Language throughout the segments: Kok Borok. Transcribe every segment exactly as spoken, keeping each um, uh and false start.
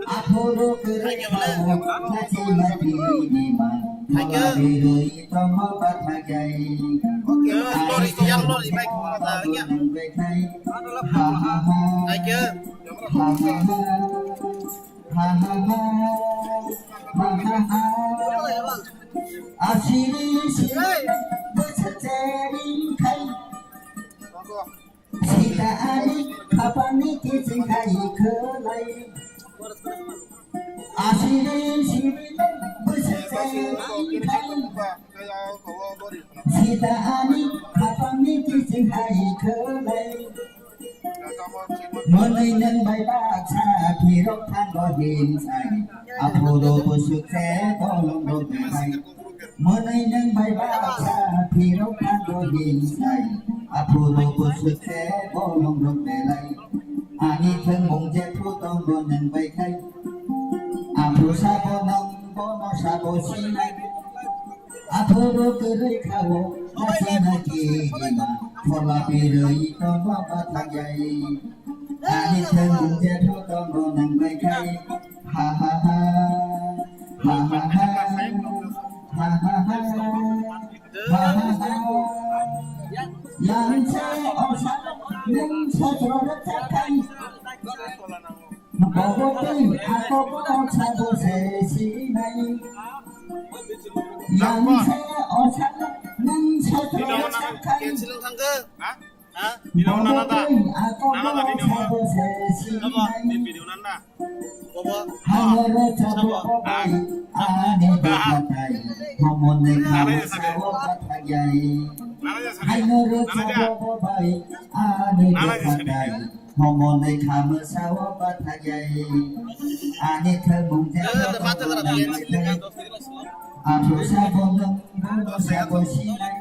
Aphuru kwrwi khawo, nachi nachi nima, thola birwi tongma bathajai. Ani yang lori bai khumata yang. Ha ha ha. Ha ha ha. Ha ha ha. Ha ha ha. Asiri siri bwsajari khai. Sita ani khapangni kiching khai khwlai. Asiri siri bwsajari khai. Sita ani khapangni kiching khai khwlai. Mwnwi nwng bai baksa phirok thango hinsai. Aphuru bwswk se bolong rok belai. Mwnwi nwng bai baksa phirok thango hinsai. Aphuru bwswk se bolong rok belai. Ani thwngmung jephru tongo nwng bai khai. Aphuru sabo nwng bono sabo sinai. Aphuru kwrwi khawo, nasina kirima, thola birwi tongma bathajai. Ani thwngmung jephru tongo nwng bai khai. Ha ha ha. Ha ha ha. Ha ha ha. Ha ha ha. Yang se osa, nwng sotro rwchap khai. Bobo tei ako bono sabo se sinai. Yang se osa nang sotro sakai. Bobo tei ako bono sabo se sinai. Hayo ro sabo bobai ani bakatai. Homone khamu sabo bakatai. Hayo ro sabo bobai ani bakatai. Homone khamu sao bathajai. Ani thwngmung je. Aphuru sabo nwng, bono sabo sinai.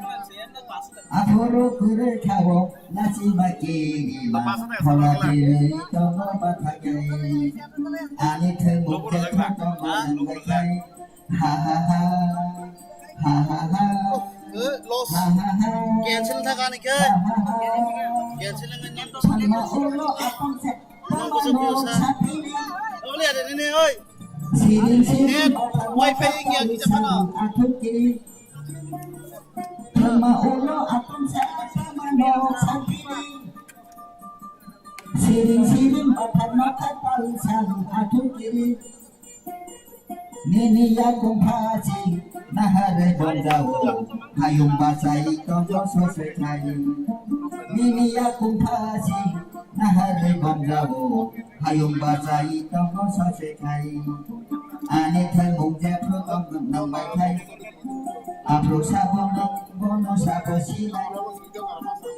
Aphuru kwrwi khawo, nasima kirima, thola birwi tongma bathajai. Ani thwngmung je thwngtongma nwng bai khai. Ha ha ha. Ha ha ha. Eh, loss. Ha ha ha. Cancel thaka ni khe. Ha ha ha. Cancel nang nang. Sama ulo apang se. Nang ko se pio sa. Ole ada ni ne oi. Siring siring. Net, wifi yang kita mana? Athuk kiri. Sama ulo apang se sama no sakiri. Siring siring bathar no khatal sang athuk kiri. Nini yakung phasi naharwi bonjao, hayung bachai tongjo sose khai. Nini yakung phasi naharwi bonjao, hayung bachai tongjo sose khai. Ani thwngmung jephru tong nang bai khai. Aphuru sabo nwng, bono sabo sinai.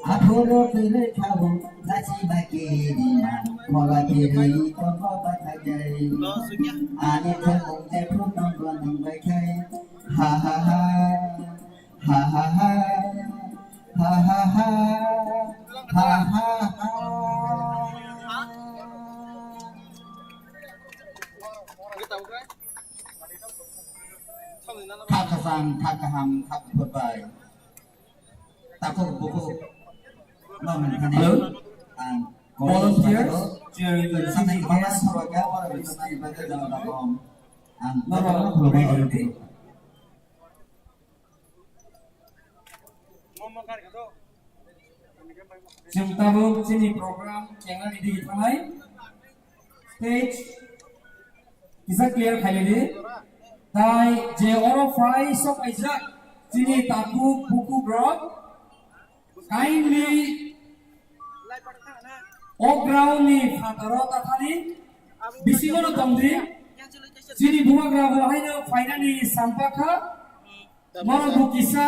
Aphuru kwrwi khawo, nasima kirima, thola birwi tongma bathajai. Ani thwngmung jephru tongbo nwng bai khai. Ha ha ha. Ha ha ha. Ha ha ha. Ha ha ha. Kha khasang, kha kaham, kha kuphur bai. Takhuk bukhuk no nangkha ni. Hello? Ang volunteers, cheering the city guests. Ang volunteer. Chwng tabuk chini program khenani di thanai. Stage kisa clear khailidi. Tai je oro phai sok kaijak chini takhuk bukhuk rok kindly o ground ni phataro tathani bisingo no tongdi. Chini bubagra bo haino phainani sampakha. Norok bo kisa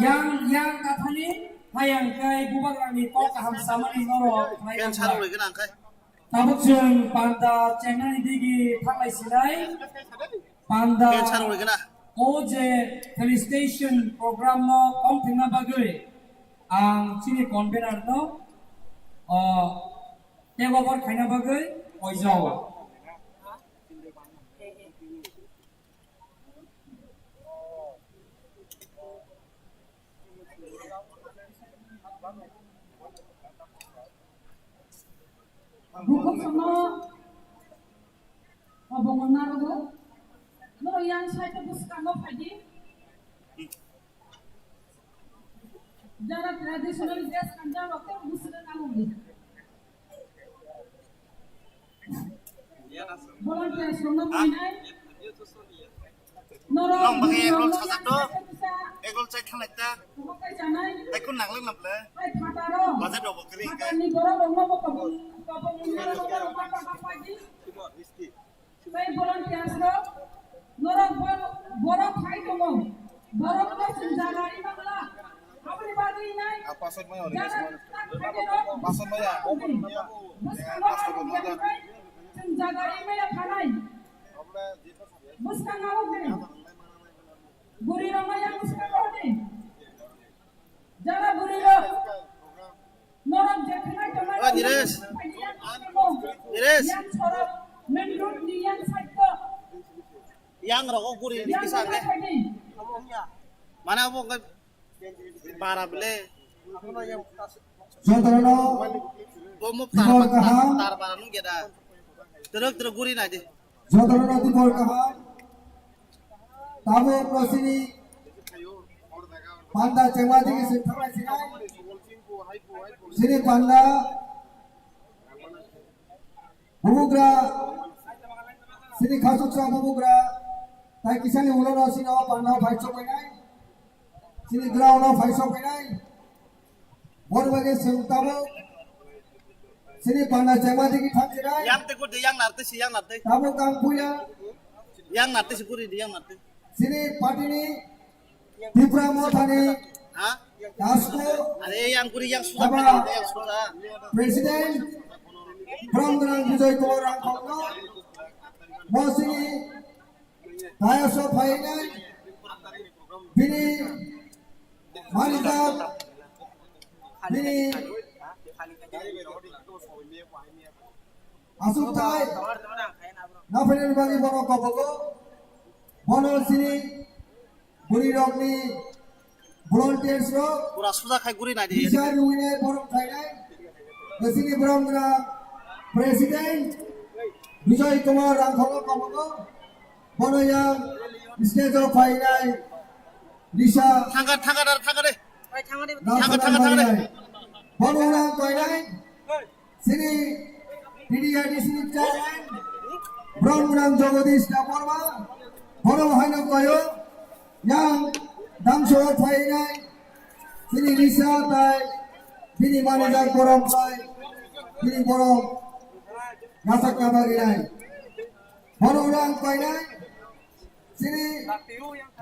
yang, yang kathani hayang kai bubagrani kok kaham samani norok naikha. Tabuk chwng panda chengnani digi thanglai sinai. Panda o je felicitation program no kong thengna bagwi ang chini convener no, o, take over khaina bagwi oijao. Bukhuk sono obongo narogo. Norok yang side o bwskango phaidi. Jara traditional dress kanjak rok tei bwswk nangwi. Volunteers rokno poinai. Norok Nong bagwi egg roll rokno sajak do. Kisa Egg roll chai thang lai ta. Bukhuk kai chanai. Tai kun nang lang nap le. Hai phataro. Budget rok bo kering kai. Phatarni borok rokno bo kabung, kabung nang rok rok phatar phaidi. Tei volunteers rok, norok bor-, borok hai tongo, borok no chwng jaga ri mangla. Aboni bagwi nai, ah, pastor maya, jaga pastor maya. Bwskango pastor maya. Chwng jaga ri maya phanai. Bwskango hwnwi. Bwrwi rok maya bwskango hwnwi. Jara bwrwi rok. Norok je khnai tongnai. Oi, Niresh. Niresh. Yang sorok, main road ni yang side ko. Yang rok o guri ni kisa ke. Mana abo ke bara bele. Jotono. Bo mo tar, tar, tar bara nung geda. Teruk teruk guri na di. Jotono dibor kaham. Tabuk no sini panda chengma digi sing thanglai sinai. Sini panda bubugra, sini khasuksa bubugra. Tai kisani ulo no sini o panda phai chok nai. Sini ground o phai chok nai. Bor bagwi chwng tabuk sini panda chengma digi thang sinai. Yang te gudi, yang narte si, yang narte. Tabuk ang puila. Yang narte si guri di, yang narte. Sini party ni Tipra Mothani. Ha? Dasko. Are yang guri yang suda, aba yang suda. President Bromgrang Bijoy Kumar Rangkhokno. Mo sini Dayas o phainai bini manijak, bini aswktai naphainani bagwi bono kobogo, bono sini bwrwi rokni volunteers rok pura suja khai guri nai di. Bisa rwinai borok khainai. Bwswkni borok wngkha President Bijoy Kumar Rangkholo kobogo. Bono yang stage o phainai Lisa. Thangkha, thangkha, dar, thangkha de. Thangkha, thangkha, thangkha de. Bono yang koinai. Sini T D I D C ni chairman, Bromgrang Jagadish Debbarma, bono haino koyo, yang dangso phainai, sini Lisa tai, bini manijak borom tai, bini borom nasakna bagwi nai. Bono orang koinai, sini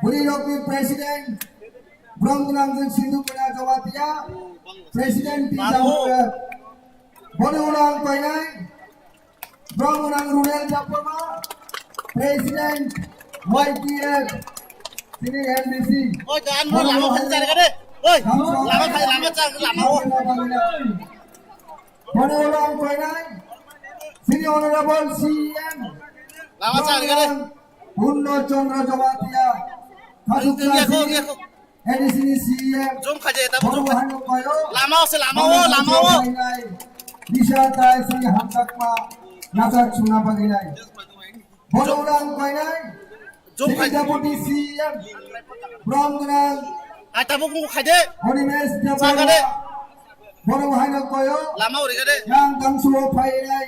bwrwi rokni president, Bromgrang jwng Sindhu Pena Jamatia, president T Jamatia. Bono orang koinai, Bromgrang Rural Debbarma, president Y T F, sini M D C. Oi, dan mo lama khan jar kare. Oi, lama khai, lama jar, lama o. Bono orang koinai, sini honorable C M. Lama jar kare. Purno Chandra Jamatia. Khasuksa sini A D C ni C M. Jom khaje ta. Bono haino koyo. Lama o se, lama o, lama o. Bisa tai sini hamjakma nasakna bagwi nai. Bono orang koinai. Jom khai. Deputy C M, Bromgrang. Ai, tabuk nung khai de. Honimes Debbarma. Jaga de. Bono haino koyo. Lama uri ga de. Yang dangso phainai.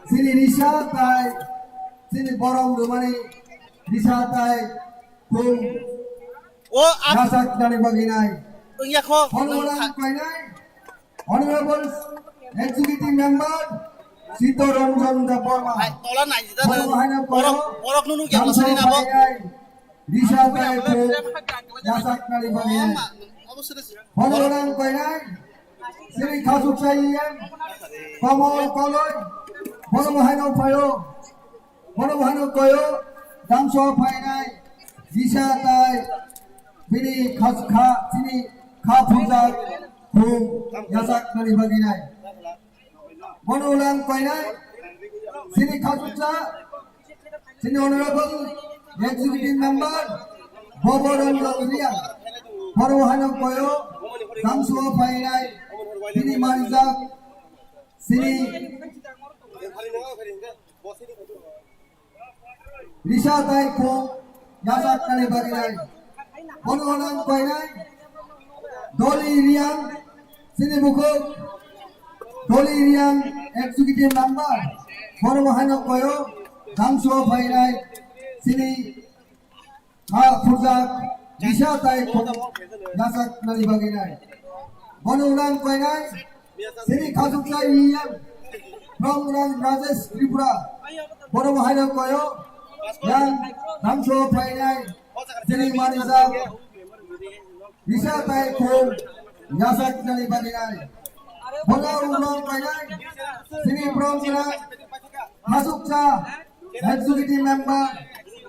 Sini Lisa tai. Sini borom rumani Lisa tai. Kum. O, ap- Nasaknani bagwi nai. Wngya kho. Bono orang koinai. Honorable Executive Member Sito Ranjan Debbarma. Hai, tola nai jita na. Borok, borok nunu kya masani na bo. Risa tai ko yasak nari bani. Honorable Koinai, Sri Khasuk Sai, Komol Koloi, Bono Haino Payo. Bono bohano koyo, dangso phainai, Risa tai, bini khas-, kha, chini kha phunjak, khum, yasak nani baginai. Bono ulang koinai, chini khasuksa, chini honorable executive member, Bobo Ranjan Riya. Bono bohano koyo, dangso phainai, bini marijak, chini Risa tai khum yachaknani bagwi nai. Bono nang painai Doli Riang, chini bukhuk Doli Riang executive member. Bono bo haino koyo dangso painai chini ha khurjak risa tai khum yachaknani bagwi nai. Bono nang painai chini khachuksa E M, Bromgrang Rajesh Tripura. Bono bo haino koyo yang dangso painai chini manijak risa tai khum yachaknani bagwi nai. Bono ulo painai chini Bromgrang khachuksa executive member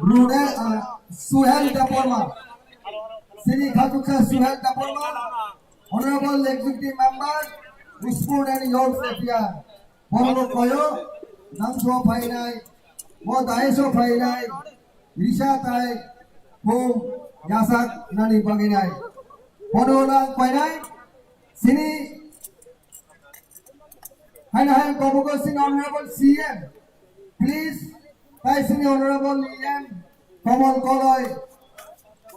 Rune, ah, Suhel Debbarma. Chini khachuksa Suhel Debbarma. Honorable Executive Member, Sport and Youth Affairs, bono koyo, nangso phainai, bo daiso phainai, risa tai, khum, yachaknani bagwi nai. Bono nang painai, chini, haino hai kobogo chini Honorable C M, please, tai chini Honorable E M, Komol Koloi,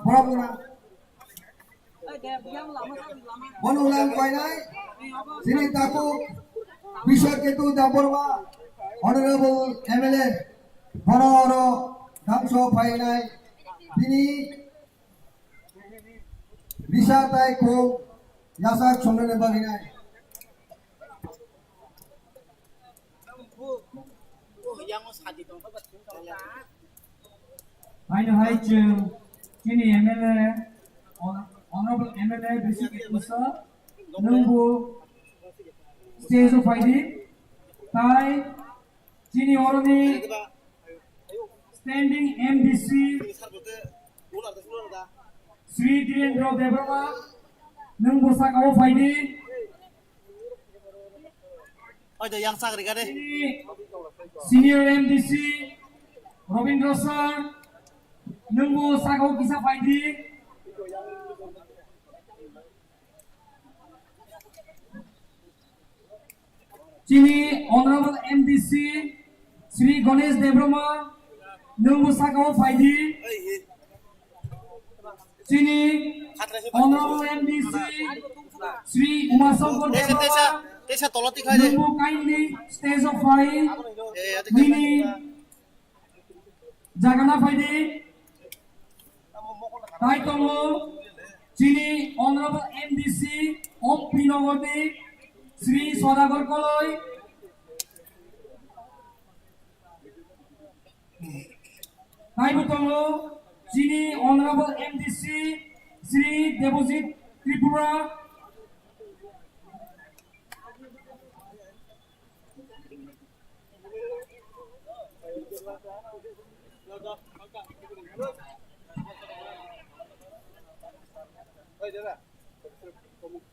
borok na. Bono ulang painai, chini takhuk Bishwa Ketu Debbarma, Honorable M L A, bono oro dangso painai, bini risa tai khum yachak songnani bagwi nai. Haino hai chwng chini M L A, Hon-, Honorable M L A Bishwa Ketu sir, nwngbo stage o phaidi, tai chini oroni standing M D C Sri Dhirendra Debbarma, nwngbo saka o phaidi. Oi, do yang sak rega de. Senior M D C Robindra sir, nwngbo saka o kisa phaidi. Chini Honorable M D C Sri Ganesh Debbarma, nwngbo saka o phaidi. Chini Honorable M D C Sri Uma Shankar Debbarma, nwngbo kindly stage o phai, nini jagana phaidi. Tai tongo chini Honorable M D C Om Pinogorni Sri Sodagar Koloi. Taibo tongo chini Honorable M D C Sri Debojit Tripura.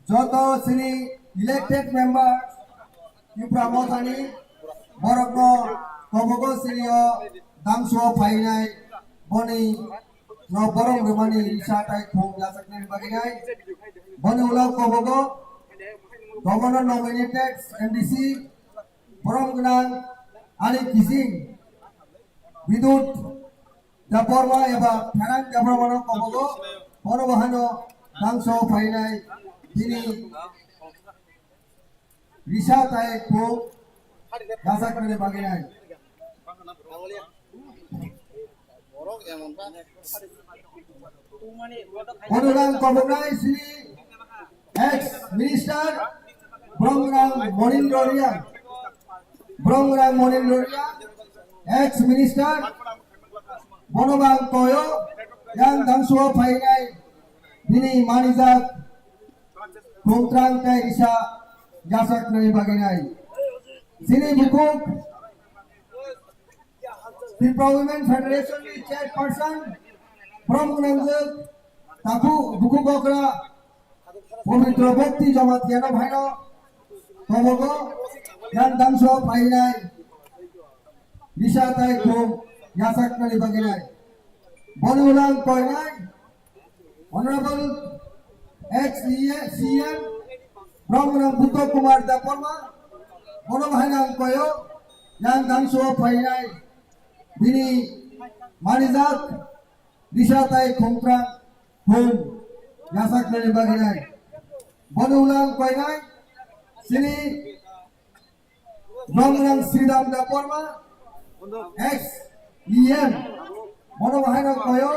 Joto chini elected members, Tipra Mothani, borokno kobogo chini o dangso phainai, boni no borom rwmani risa tai khum yachaknani bagwi nai. Boni ulo kobogo Governor nominated M D C, borom gwnang ani kising Bidut Debbarma eba Pherang Debbarmano kobogo, bono bahano dangso phainai bini risa tai khum yachaknani bagwi nai. Borok emon ba. Bono nang koboknai sini ex minister Bromgrang Monindra Reang. Bromgrang Monindra Reang, ex minister. Bono bang toyo yang dangso phainai bini manijak khumtrang tai risa yachaknani bagwi nai. Sini bukhuk Tripura Women Federation ni chairperson, borom gwnangjwk, takhu dukhu bokra, Pabitra Bhakti Jamatia no bhaino, kobogo, yang dangso phainai, risa tai khum yachaknani bagwi nai. Boni ulang koinai, Honorable ex C M, Bromgrang Buddha Kumar Debbarma, bono hai nang koyo, yang dangso phainai, bini Manijak Risa tai Khumtrang Hum yachaknani bagwi nai. Boni ulo ang koinai chini Bromgwnang Sridham Debbarma, ex E M, bono bahaino koyo,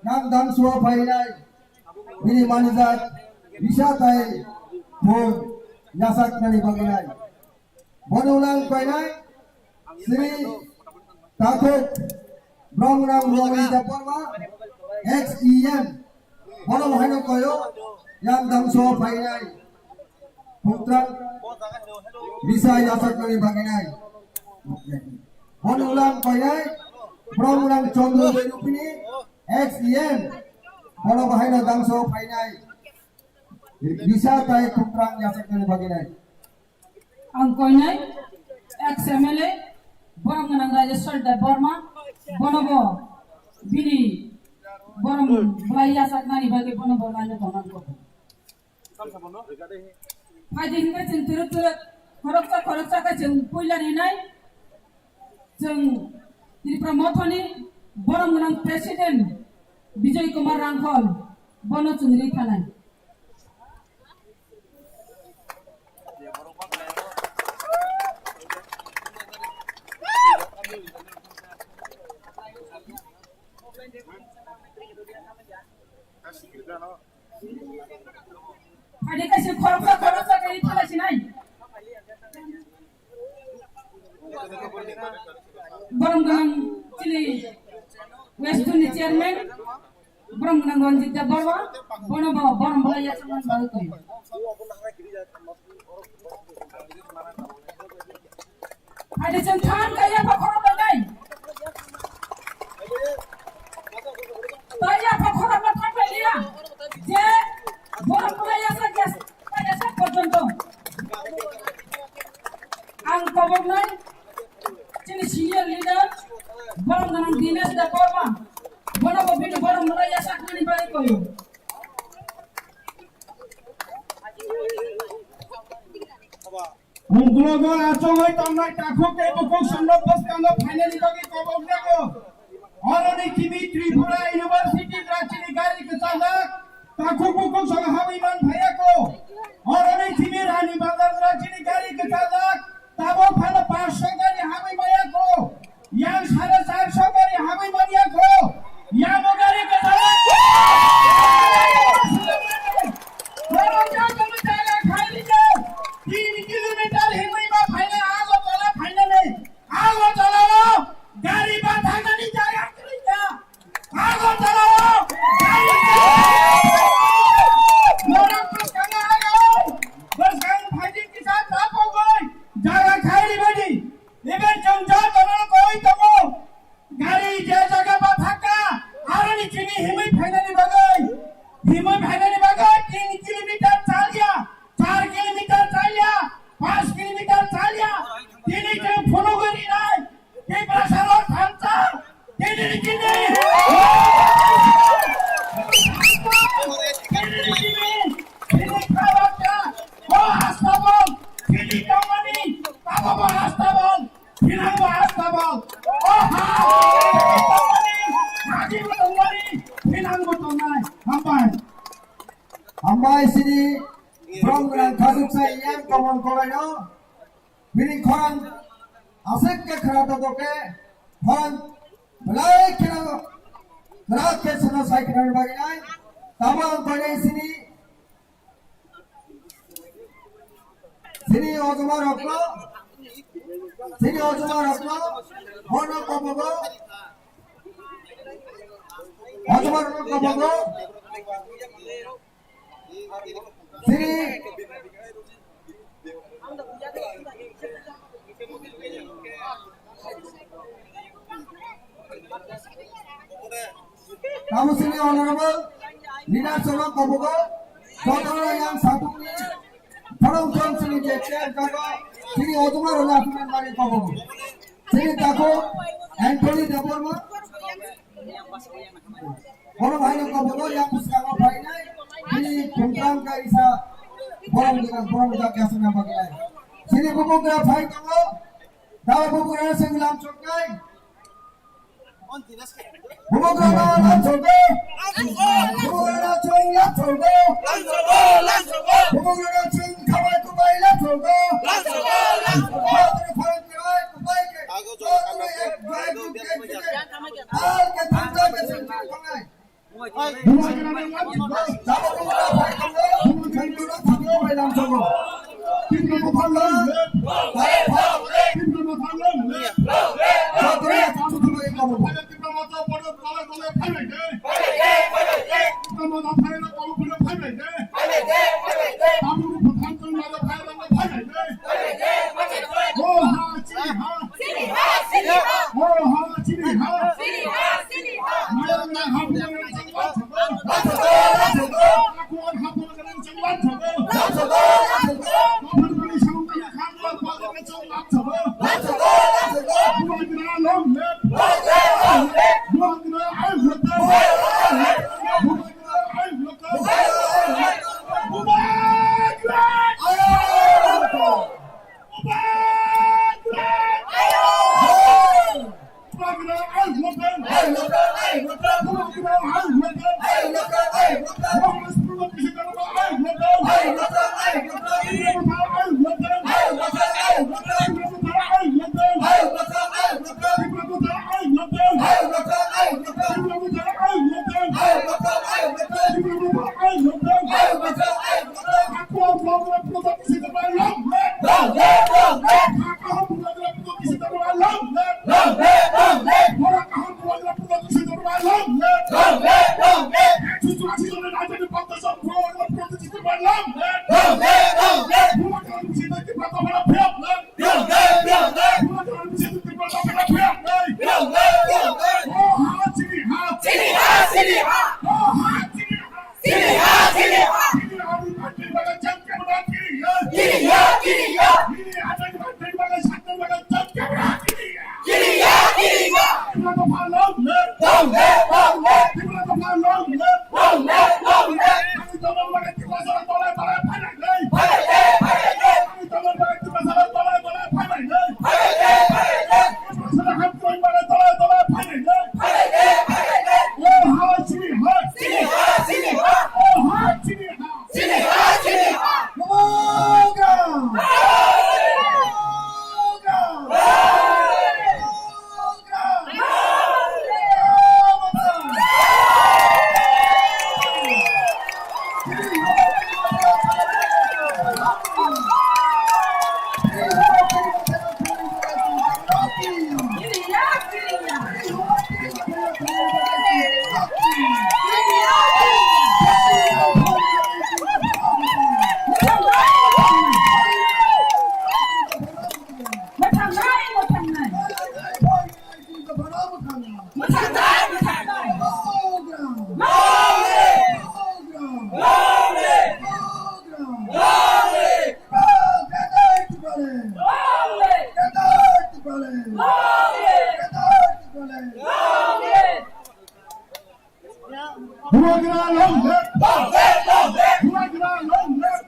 yang dangso phainai, bini manijak Risa tai Hum yachaknani bagwi nai. Boni ulo ang koinai, Sri Takhuk Bromgwnang Rongri Debbarma, ex E M, bono bahaino koyo, yang dangso phainai, Khumtrang Risa yachaknani bagwi nai. Boni ulo ang koinai, Bromgwnang Chandra Rupini, ex E M, bono bahaino dangso phainai, Risa tai Khumtrang yachaknani bagwi nai. Ang koinai, ex M L A, Bromgwnang Rajeshwar Debbarma, bono bo bini borom bwlai yachaknani bagwi bono bo laino tongna nango. Phaidi hinkhe chwng twrwk twrwk, khoroksa khoroksa khe chwng puila rinai, chwng Tripura Mothani Bromgwnang President Bijoy Kumar Rangkhol, bono chwng ri phanai. Phaidi kaisa khoroksa khoroksa khe ri phalai sinai. Bromgwnang chini West ni chairman, Bromgwnang Ranjit Debbarma, bono bo borom bwlai yachaknani bagwi koi. Phaidi chwng than kaiya pha khorok bai nai. Taiya pha khorok no than kaiya. Je borom bwlai yachak ya. Kaiya sak porjonto. Ang koboknai chini senior leader, Bromgwnang Dinesh Debbarma, bono bo bini borom bwlai yachaknani bagwi koyo. Uklogo achugwi tongnai takhuk tei bukhuk songno bwskango phainani bagwi kobokjago. Oroni chini Tripura University rachini gari kwchajak, takhuk bukhuk song habwi man phaiya ko. Oroni chini Rani Bazar rachini gari kwchajak, tabok phano panchsho gari habwi maya ko. Yang sare charso gari habwi manya ko. Yang mo gari kwchajak. Borok jagani jaga khairikhe tin kilometer himwi ma phainai Agartala phainani. Agartala o gari ba thangnani jaga kwrwikha. Agartala o gari. Borok bwskang aro bwskang phaidi kisa tapogwi jaga khairibadi. Iben chwng jotono koi tongo. Gari je jaga ba thaka, aroni chini himwi phainani bagwi, himwi phainani bagwi tin kilometer chalya, char kilometer chalya, panch kilometer chalya, tini chwng phunugwi rinai, Tiprasarok thansa, tini chini, tini chini, tini kharokya, o astabol, tini tongmani, abo bo astabol. Thinangbo astabol. O ha! Hagi bo tongmani, thinangbo tongnai. Hambai. Hambai sini Bromgwnang Khajuksa E M Komon Kolaino. Bini khorang aswk khe khwna tongkhe, khorang belai kheno kwrak khe sono sai khwnani bagwi nai. Tamo ang koinai sini Sini ojoma rokno, sini ojoma rokno, bono kobogo, ojoma rokno kobogo, sini Tamo sini honorable leader sono kobogo, kotorno yang sapukni, borok jong sini je chair jago, sini ojoma rona sini mari kobogo. Sini tako Anthony Debbarma, borok haino kobogo yang bwskango phainai, sini Khumtrang kaisa borok gwnang, borok jak yasna bagwi. Sini bubugra phai tongo, dao bubugra senglam choknai. Bubagrano lamsogo. Bubagrano chwng lamsogo. Bubagrano chwng khabai kubai lamsogo. Bubagrano pharang kubai kubai ke. Bubagrano ek dua ek dua ek dua. Pal ke thangta ke chwng khabai. Bubagra long live! Bubagra long live!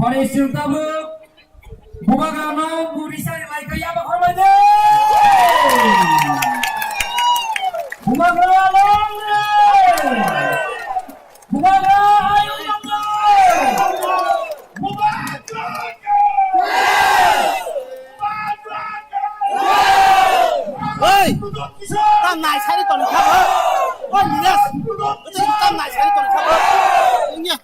Pare sing tabuk. Bubagrano buri sari lai khe yaba khorbai de. Bubagra long live! Bubagra ayuk long live! Bubagra! Oi! Tam nai sari tong kha bo. Oi, Nilesh. Tam nai sari tong kha bo. Nya.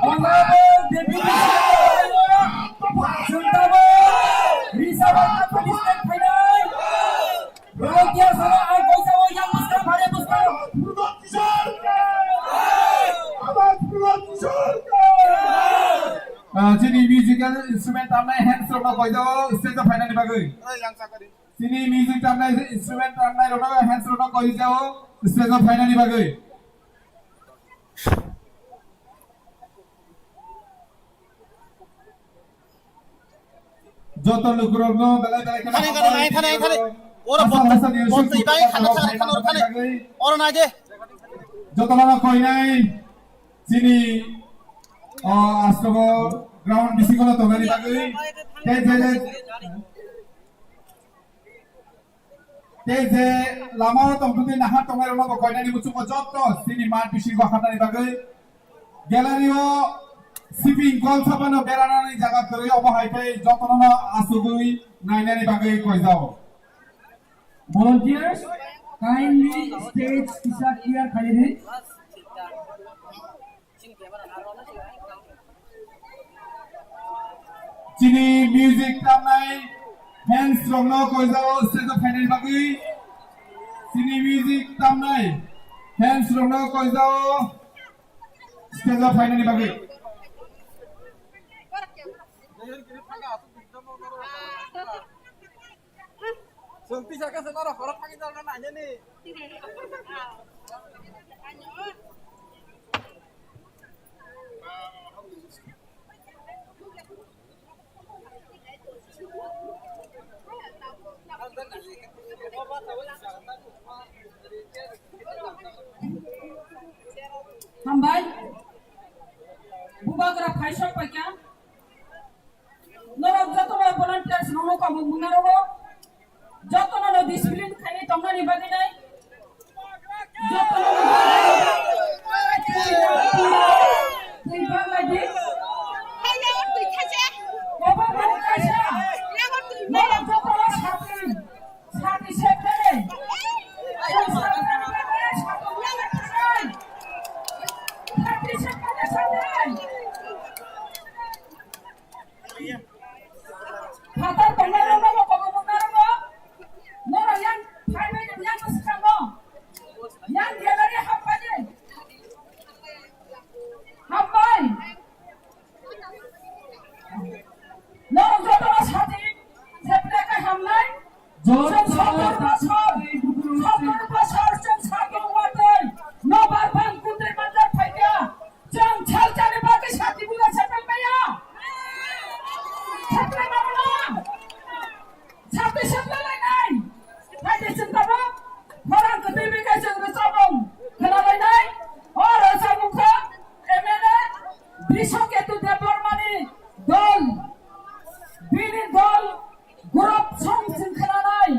Honorable Deputy Speaker, Sundabo, Risa Bangla Police State phainai. Volunteer sabo ang koisa o yang muskar phare muskar. Ah, chini musical instrument tamnai hands rokno koijago stage o phainani bagwi. Chini music tamnai instrument tamnai rokno hands rokno koijago stage o phainani bagwi. Joto lukurokno belai belai kheno Thani, thani, hambai nai, thani, thani. Oro hasa bon-, hasa ni bonsi usuk bai khana khana khana oro thani. Oro nai de. Jotono koinai chini, o, astogo ground bisingo no tongnani bagwi. Tei jele Tei je lama o tongtwtwi naha tongnai rokno bo koinani muchungo joto chini mat bisingo hamnani bagwi gallery o siping gol saphano beranani jaga kwrwi omo hai tei jotono no asugwi nainani bagwi koijao. Volunteers, kindly stage kisa clear khaidi. Chini music tamnai fans rokno koijao stage o phainani bagwi. Chini music tamnai fans rokno koijao stage o phainani bagwi. Sungti saka se noro horo thangwi jal na nanya ni. Hambai. Bubagra phaisok paikha. Norok joto bai volunteers rokno kabo muna rogo. Joto no discipline khaini tongnani bagwi nai. Joto no twi bang lai di. Kobo mani kaisa. Norok joto no sati, sati septene. Sati septene sati. Phatar tongnai rokno bo kobo mwnai rokno. Norok yang phai bai yang bwskango. Yang gallery happai di. Happai. Norok jotono sati sepre khe hamnai. Chwng sottor bosor, sottor bosor chwng sati watwi nobar bang kundri manjak phaikha. Chwng salsani bagwi sati buja sepai maya. Sepai mano. Sati sepai lainai. Hai de chwng tamo. Khorang kwtwi bai khe chwng rwchapmung khwna lainai. O rwchapmung kha M L A Biswaketu Debbarmani dol. Bini dol group song chwng khwnanai.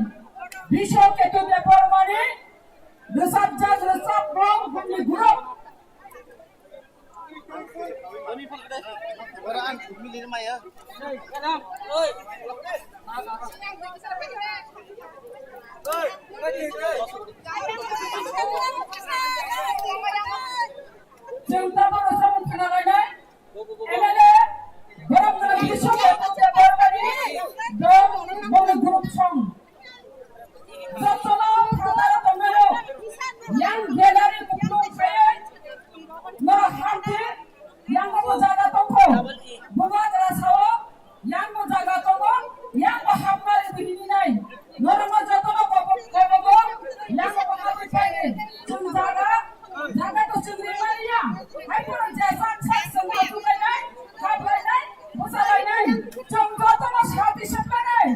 Biswaketu Debbarmani rwchapjak rwchapmung bini group. Chwng tabuk rwchapmung khwna lainai. M L A borok no bisingo borok ni dol boni group song. Jotono phataro tongnai rok yang gallery kupulung khaiwi norok hamdi yang bo jaga tongkho. Bubagra sao yang bo jaga tongo, yang bo hapmari bini nai. Norok no jotono kobo kobo yang bo hapmari khaini chwng jaga jaga to chwng rimani ya. Hai phano jesa sak sengma tuklainai, haplainai, bwsalainai. Chwng jotono sati seplainai.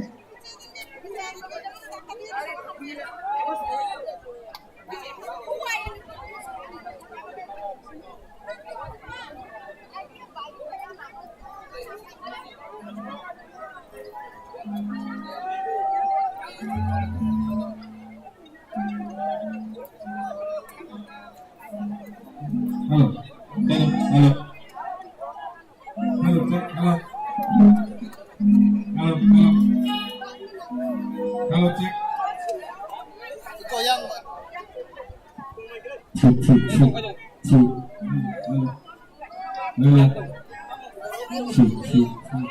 Hello. Hello. Hello. Hello, check. Hello. Hello, hello. Hello, check. Check, check, check, check. Hello. Hello. Check, check, check, check.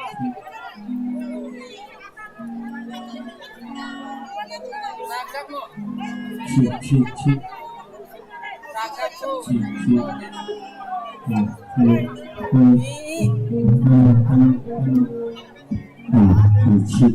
Check, check, check. Check, check. Hello, hello, hello, hello, hello, hello. Hello, hello, check.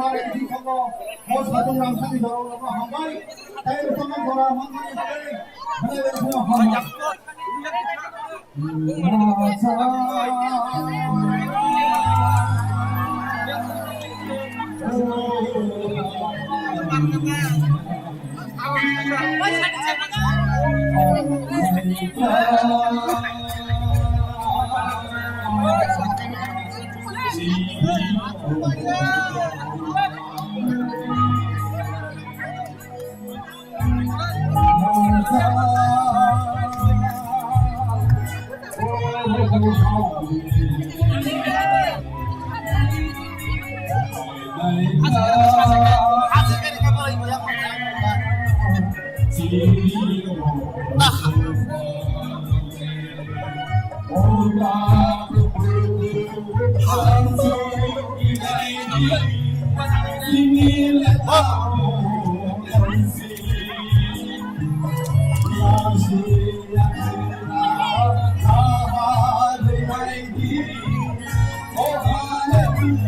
Kumar, N G Khongo, Hos Khatung Ramsani Dorong Logo Hambai, Tai Rukama Gora Mangmani Hambai, Hambai Rukama Hambai.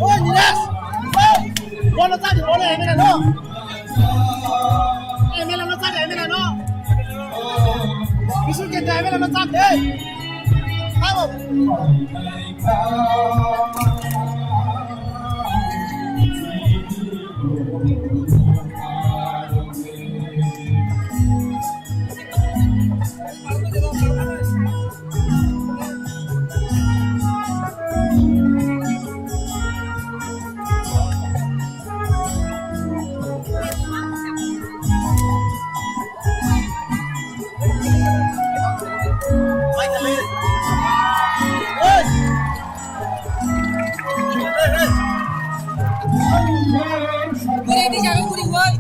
Oi, Nilesh! Oi! Bono tadi, bono, M L A no! M L A no tadi, M L A no! Bisu ke M L A no tadi, hey! Vamos! Ready, jangan kuning, boy.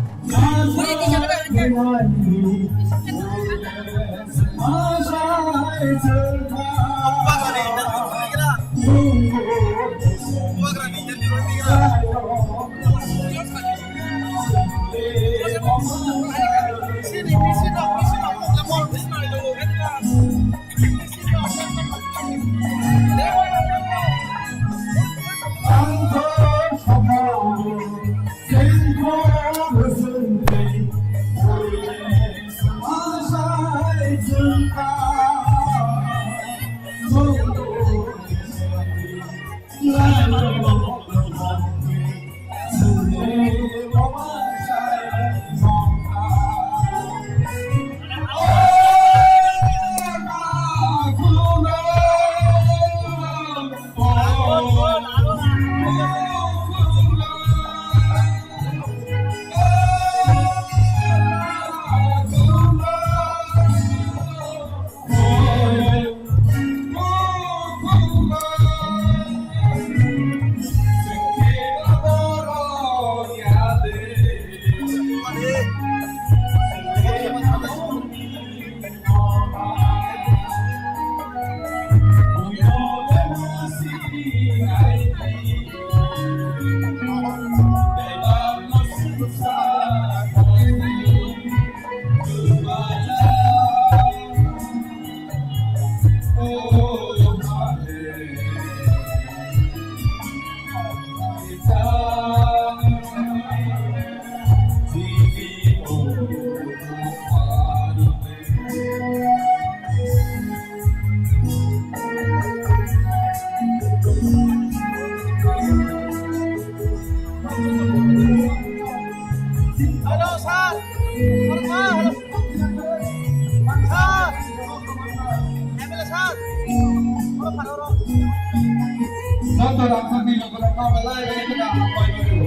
Joto rangchakni logono ma belai belai kheno ang koi mano.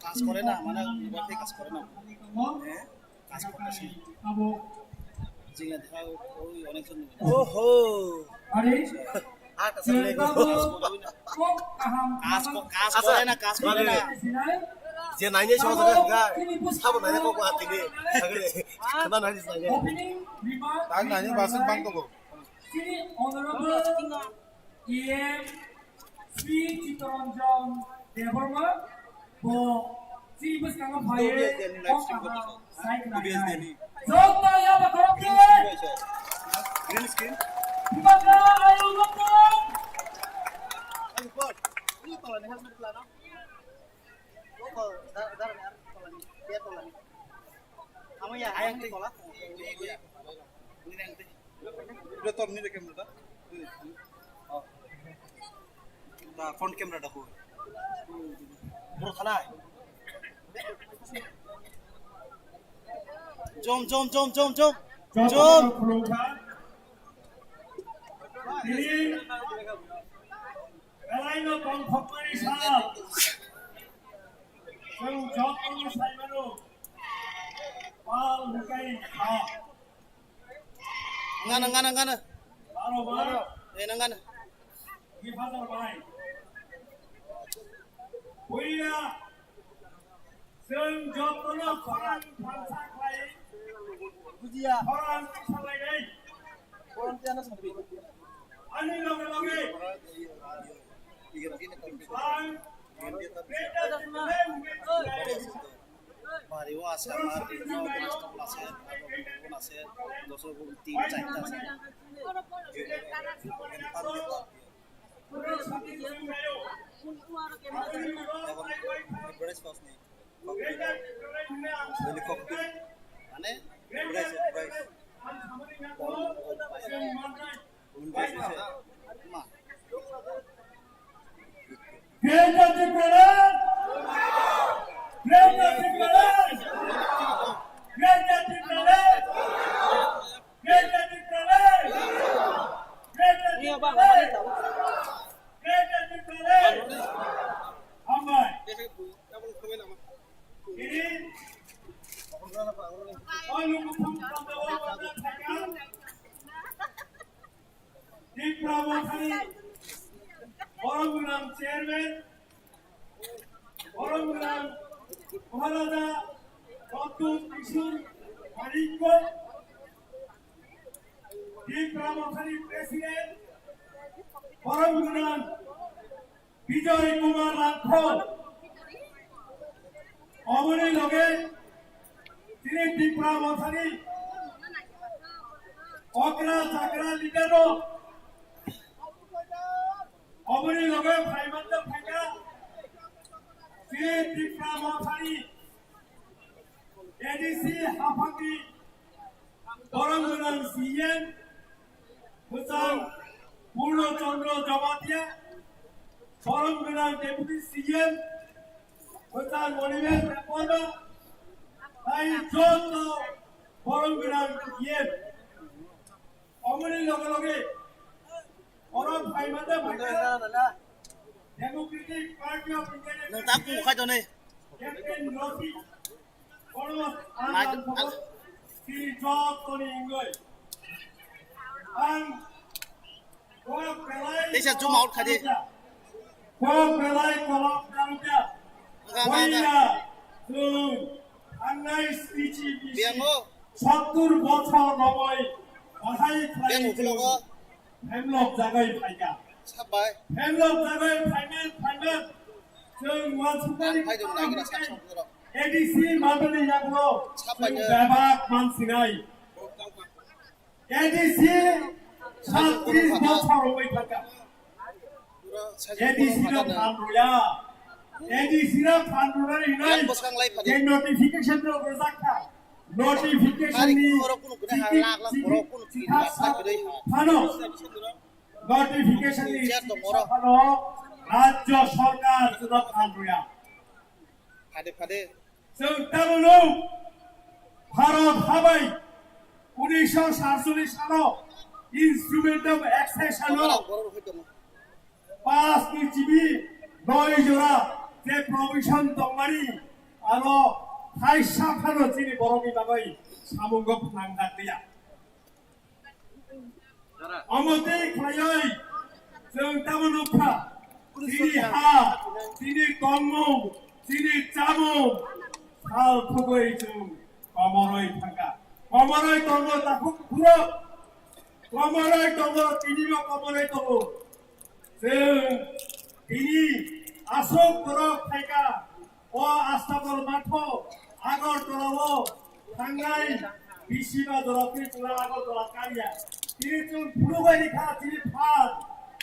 কাজ করে না, মানে, কাজ করে না, হ্যাঁ? কাজ করতেছি। জিঙ্গা দেখা ওই অনেকজন। ওহো। আট আছে লেগো। কাজ ক-, কাজ করে না, কাজ করে না। যে নাইনে সহজ হয়, সাবো নাইনে কো কো হাতে নে। আগে, না নাইনে নাইনে। তাই নাইনে বাসন Bangladesh. Sini Honorable E M Sri Chittaranjan Debbarma, bo chini bwskango phaiwi kok kaham sai khlainai. Joto yaba khoroknwi. Green screen. Bwkha ayung nokno. Ayung nokno. Ito torni de camera da. Da front camera da ko. Bro thalai. Jom, jom, jom, jom, jom. Jom. Belai no tongthokmani sal. Chwng jotono sai mano. Pal hwnkhe kha. Ngana, ngana, ngana. Baro bar. Eh, nang ngana. Hephazar bai. Puila. Chwng jotono khorang thansa khlai. Bujiya. Khorang thansa khlainai. Khorang tiyana songwi. Ani loge loge. Ang beta jemai. Bari o ase amar, bini o class twelve ase, abo bini o ase, doso bo tin charta ase. Ebong breakfast ni. Cockpit. Ini cockpit. Mane, breakfast, breakfast. Greater Tipraland! Greater Tipraland! Greater Tipraland! Greater Tipraland! Greater Tipraland! Greater Tipraland! Hambai. Ini, oh, lu kutung, kutung, kutung, kutung. Tipra Mothani, Borom Gwnang Chairman, Borom Gwnang Maharaja Pradyut Kishore Manikya, Tipra Mothani President, Borom Gwnang Bijoy Kumar Langthor, oboni loge tini Tipra Mothani okra chakra leader rok, oboni loge phaimante phaikha tini Tipra Mothani A D C haphangni Borom Gwnang C M, Bwchang Purno Chandra Jamatia, Borom Gwnang Deputy C M, Bwchang Monibel Debbarma, tai joto Borom Gwnang C M. Oboni loge loge oro phaimante phaikha Democratic Party of India ni Nang tak President khai to ne. Captain Rossi, Kono ang Nai- ang ang- si jotoni ingoi. Ang kok belai Teisa zoom out khai di. Kok belai kolok karja. Enggak, enggak, enggak. Waiya, tung, angnai siji bisi. Biango. Sottur bochor nobai. Bahai khlai Biango tung. Kulogo. Hemlok jagai phaikha. Sabai. Hemlok jagai phaiman phaiman. Chwng wansukmani Ang phai dong, nai gina sak sok doro. A D C mandani yakno Sabai chwng de. Bebak mansinai. A D C satris bochor wngwi thangkha. A D C no phan rwya. A D C no phan rwna hinwi Yang bwskang lai phadi. Je notification rok rwjak kha. Notification ni Ari khoro kunu kunu ha lak lak borok kunu kunu lak lak gidai ha. Phano. Notification ni Chair tong oro. Phano rajya sarkar chwla phan rwya. Phade phade. Chwng tamo nuk, Bharat habai unisho satcholish salo Instrument of Accession o Borok rok hai tong. Pass ni chibi noi jora je provision tongmani aro thaisa phano chini borokni bagwi samungo phnang dakliya. Omo tei khlaiwi chwng tamo nukha, chini ha, chini tongmung, chini chamung sal thugwi chwng komorwi thangkha. Komorwi tongo takhuk phuro, komorwi tongo, tinibo komorwi tongo. Chwng tini aswk borok phaikha, o Astabol matho Agartala o thangnai bisi ba jora Tripura Agartala kariya. Tini chwng phunugwi rikha chini phan.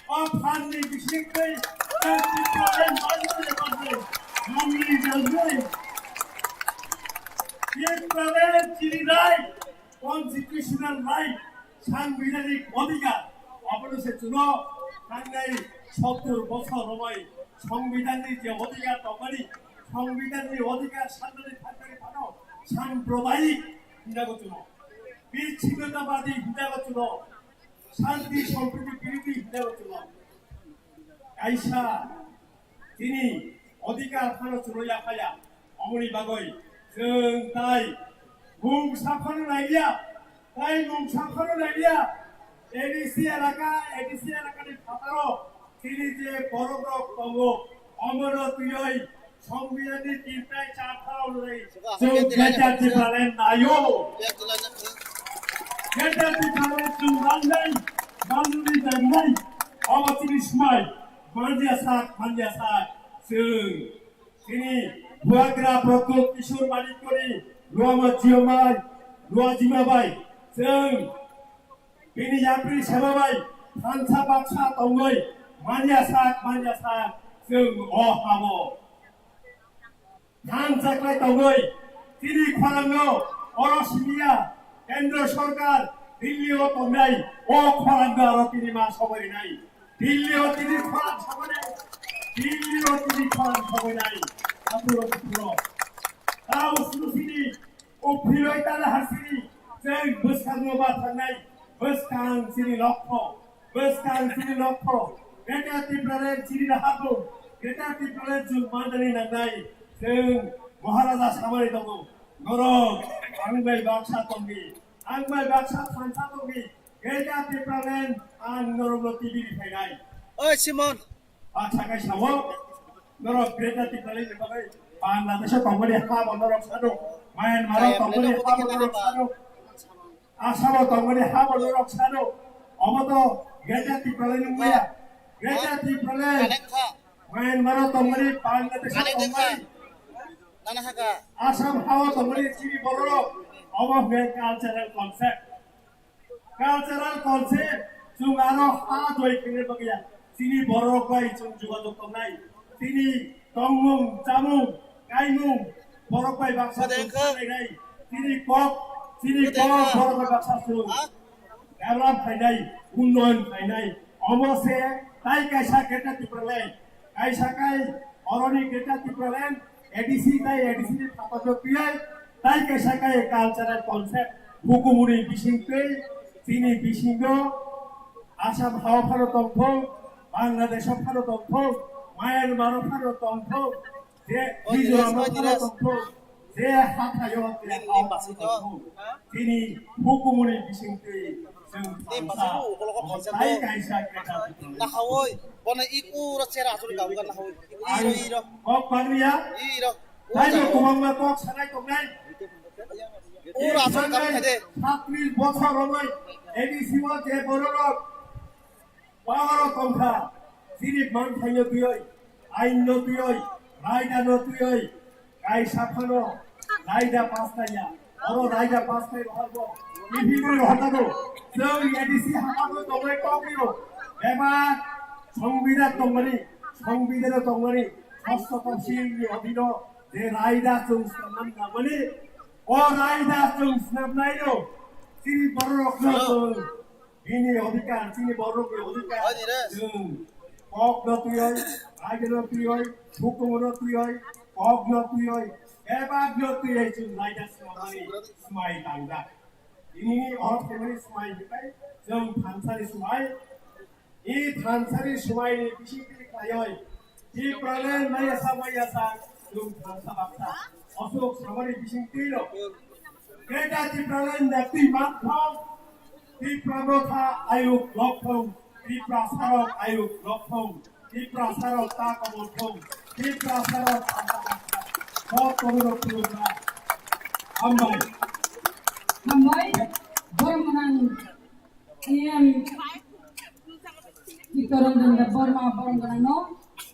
O phan ni bisingtwi chwng Tipraland manjak manjak manjak manjak. Tipraland chini right, constitutional right. Sangbidhanik odhikar, abono se chwngno thangnai sottur bochor romwi Sangbidhanni je odhikar tongmani, Sangbidhanni odhikar sanjani thangnani phano sampradayik hinjago chwngno, bichhinnotawadi hinjago chwngno, shanti sampriti birodhi hinjago chwngno. Kaisa chini odhikar phano chwngno yaphaya. Omoni bagwi chwng tai mungsa phano naiya, tai mungsa phano naiya. A D C elaka, A D C elakani phataro chini je borokrok tongo, omono twiwi Songbidhanni tin tai char tharao nai chwng Greater Tipraland naio. Greater Tipraland chwng manjai, manjani janai. Obo chini smai, manjya sak, manjya sak, chwng chini Bubagra Pradyut Kishore Manikyani Luama Jiyamai, Lua Jima bai, chwng bini yapri sema bai thansa baksa tongwi manya sak, manya sak chwng o habo. Thansa khlai tongwi chini khorangno oro simiya Kendra Sorkar Delhi o tongnai o khorangno aro tini ma sobarinai. Delhi o tini khorang sobainai. Delhi o tini khorang sobainai. Aphuru phuro. Tao sini sini o phiroi tala hasini. Chwng bwskango ma thangnai. Bwskang chini lokho. Bwskang chini lokho. Greater Tipraland chini naharbo. Greater Tipraland chwng mandani nangnai. Chwng Maharaja samani tongo. Norok ang bai baksa tongdi. Ang bai baksa thansa tongdi. Greater Tipraland ang norokno T V ni phainai. Oi Simon. Baksa kai sao. Norok Greater Tipraland ni bagwi Bangladesh o tongmani ha bo norok sano. Myanmar o tongmani ha bo norok sano. Assam o tongmani ha bo norok sano. Omo to Greater Tipraland ni wngya. Greater Tipraland. Myanmar o tongmani, Bangladesh o tongmani. Nana haka. Assam ha o tongmani chini borok. Omo hwnkhe cultural concept. Cultural concept, chwng aro ha joi kene bagya. Chini borok bai chwng jogajog tongnai. Chini tongmung, chamung, kaimung, borok bai baksa chwng khlainai. Chini kok, chini kok, borok bai baksa chwng develop khainai, unnoyon khainai. Omo se tai kaisa Greater Tipraland. Kaisa kai oroni Greater Tipraland, A D C tai A D C ni phatarno tiyai, tai kaisa kai cultural concept, hukumuni bisingtwi, chini bisingo, Assam hao phano tongthok, Bangladesh o phano tongthok, Myanmar o phano tongthok, je Mizoram o phano tongthok, je hathaio je hao phano tongthok, chini hukumuni bisingtwi chwng thansa, tai kaisa keta tongthok. Nahaoi, bono i pura chera asuri gabu ga nahaoi. Iro, iro. Kok pagriya? Iro. Taibo kwbangma kok sanai tongnai. Pura asuri gabu khade. Satris bochor romoi A D C o je bororok power o tongkha. Chini manthaino twioi, ainno twioi, raidano twioi. Kaisa phano raida pass kaiya. Oro raida pass kai rohorbo. T V ni rohortago. Chwng A D C hapagwi tongwi tongwio. Bebak songbidhan tongmani, songbidhano tongmani, sosto topsilni odhino je raida chwng snamnani nangmani, o raida chwng snamnaino chini bororokno chwng Bini odhikar, chini borokni odhikar. Chwng kokno twiwi, raidano twiwi, hukumono twiwi, kokno twiwi, bebakno twiwi chwng raida swmai, swmai tangjak. Bini oro phaimani swmai hikai chwng thansani swmai. I thansani swmaini bisingtwi khlaiwi Tipraland mayasa mayasa chwng thansa baksa. Aswk samani bisingtwino Greater Tipraland ni twi mangthok, Tipra Motha ayuk lokthong, Tiprasarok ayuk lokthong, Tiprasarok ta komorthong, Tiprasarok thansa baksa. Kok komorok khulumkha. Hambai. Hambai. Borom gwnang E M Chittaranjan Debbarma borom gwnangno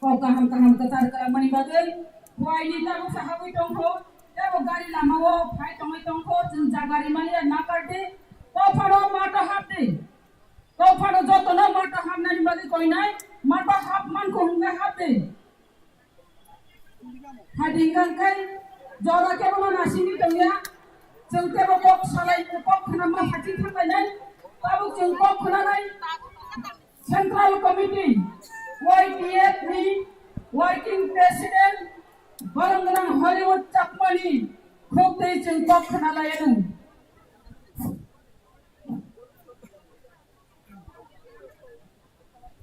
kok kaham kaham kwchar kwrwngmani bagwi phuaini tabuk sahabwi tongkho, tei bo gari lamao phai tongwi tongkho, chwng jaga rimani ya nakardi, kophano mato hapdi, kophano jotono mato hapnani bagwi koinai, mato hap mankho hwnkhe hapdi. Hading kangkai jora kebo ma nasingwi tongya. Chwng tebo kok salai, kok khna ma hati thanglainai. Tabuk chwng kok khnanai Central Committee, Y T F ni Working President, borom gwnang Hollywood Chakmani khuk tei chwng kok khnalaianw.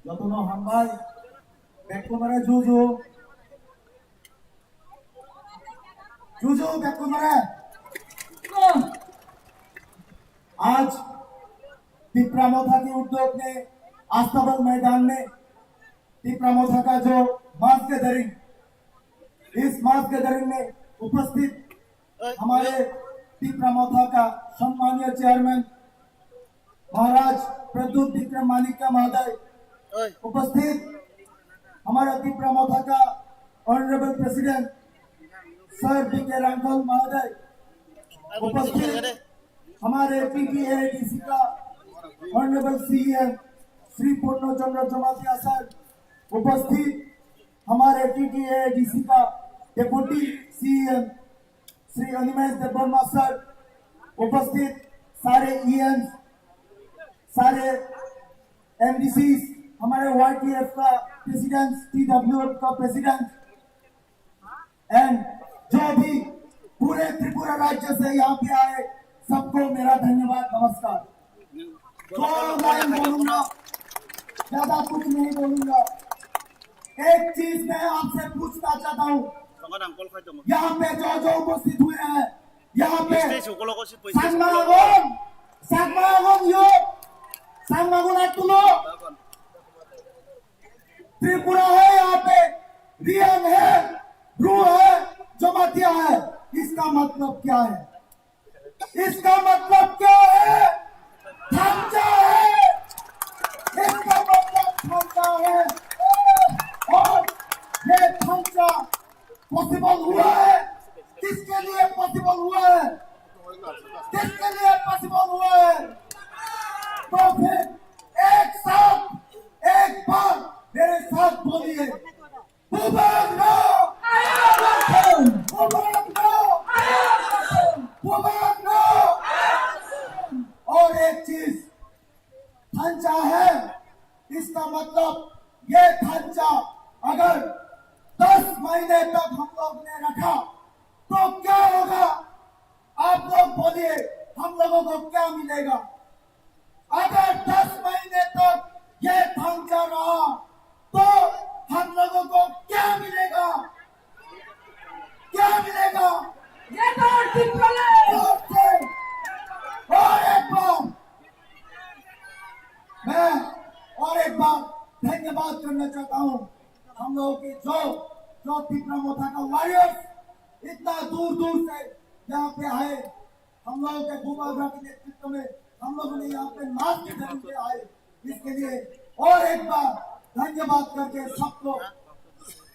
Jotono hambai, bekkunore juju. Juju bekkunore. आज तिप्रा मोथा के उद्योग ने अस्तबल मैदान में तिप्रा मोथा का जो mass gathering, इस mass gathering में उपस्थित हमारे तिप्रा मोथा का सम्मानीय चेयरमैन महाराज प्रद्युत विक्रम माणिक्य महोदय, ओए। उपस्थित हमारा तिप्रा मोथा का ऑनरेबल प्रेसिडेंट सर बी के रांगल महोदय, उपस्थित हमारे टीटीएडीसी का ऑनरेबल सीईएम श्री पूर्ण चंद्र जमातिया सर, उपस्थित हमारे टीटीएडीसी का डेप्यूटी सीईएम श्री अनिमेश देबबर्मा सर, उपस्थित सारे ईएम, सारे एमडीसी, हमारे वाईटीएफ का प्रेसिडेंट, टीडब्ल्यूएफ का प्रेसिडेंट, एंड जो भी पूरे त्रिपुरा राज्य से यहाँ पे आए, सबको मेरा धन्यवाद, नमस्कार। दो लाइन बोलूंगा, ज्यादा कुछ नहीं बोलूंगा। एक चीज मैं आपसे पूछना चाहता हूँ, यहाँ पे जो जो उपस्थित हुए हैं, यहाँ पे Stage ukolog si paisa sangma ukolog. Agom, sangma agom yo, sangma agom atulo. Tripura है यहाँ पे, रियांग है, ब्रू है, जमातिया है, इसका मतलब क्या है? इसका मतलब क्या है? थंचा है। इसका मतलब थंचा है। और ये थंचा पॉसिबल हुआ है। किसके लिए पॉसिबल हुआ है? किसके लिए पॉसिबल हुआ है? तो फिर एक साथ, एक बार मेरे साथ बोलिए, Bubagra! Bubagra! Bubagra! और एक चीज, थंचा है, इसका मतलब ये थंचा अगर दस महीने तक हम लोग ने रखा तो क्या होगा? आप लोग बोलिए, हम लोगों को क्या मिलेगा? अगर दस महीने तक ये थंचा रहा तो हम लोगों को क्या मिलेगा? क्या मिलेगा? ये तो टिप्पणी। और एक बार मैं और एक बार धन्यवाद करना चाहता हूँ हम लोगों के जो जो तिपरा मोथा का वॉरियर्स इतना दूर दूर से यहाँ पे आए, हम लोगों के बुबाग्रा के नेतृत्व में हम लोगों ने यहाँ पे मार्च करने आए, इसके लिए और एक बार धन्यवाद करके सबको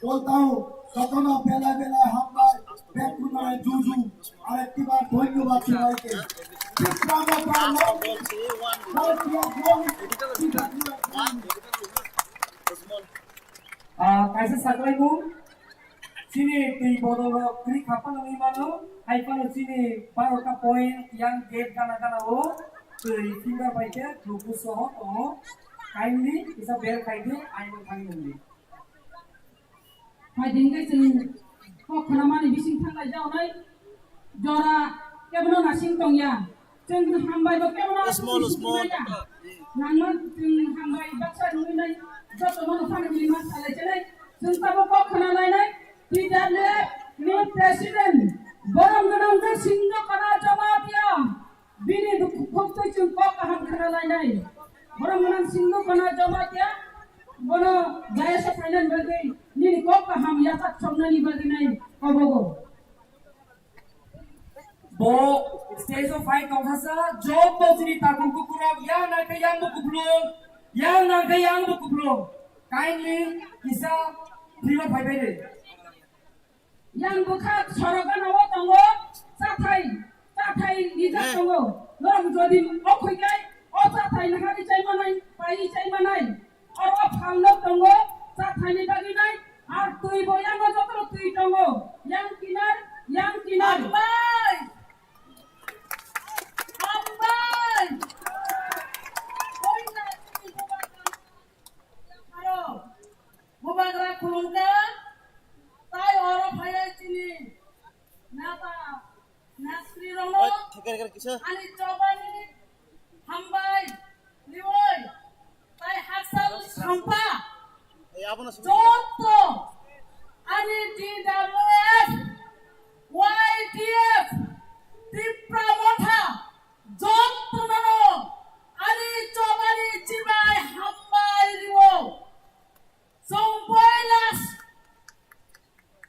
बोलता हूँ, Kotono belai belai hambai, bekhuno juju, arektibar dhonyobad sobaike. Tipra Motha long live, long live, long live. Ah, kaisa saklaimung, chini twi bodol rok kwrwi kha phano wngwi mano, hai phano chini barota point yang gate gana gana o twi finger bai khe luku soho tongo, kindly kisa ber khai di, aino thangwi nangdi. Hai din khe chwng kok khwnamani bising thanglai jaonai jora kebono nasing tongya. Chwng hambai bo kebono small, small. Nangma chwng hambai baksa nungwi nai joto mano phano himma salai chenai. Chwng tabo kok khwna lainai T W F ni president borom gwnang je Singno Kana Jamatia. Bini duk-, khuktwi chwng kok kaham khna lainai. Borom gwnang Singno Kana Jamatia, bono jaya se phainani bagwi, nini kok kaham yasak somnani bagwi nai kobogo. Bo stage o phai tongthasa, joto chini takung kukurok, yang nangkhe yang bo kuplung, yang nangkhe yang bo kuplung. Kindly kisa philo phaibai de. Yang bwkha sorok gana o tongo, chathai, chathai rijak tongo. Norok jodi o khoi kai, o chathai nahari chai manai, pai chai manai. Oro phalno tongo, chathaini bagwi nai, ar twi bo yango jotono twi tongo. Yang kinar, yang kinar. Hambai! Hambai! Oi na twi bo ba aro. Bubagra khulumkha, tai oro phaiwi chini nata, natri rokno, ani chobani hambai riwi, tai hakchal sampha, joto ani T W F, Y T F, Tipra Motha, jotono ani chobani chibai hambai riwo. Chwng poila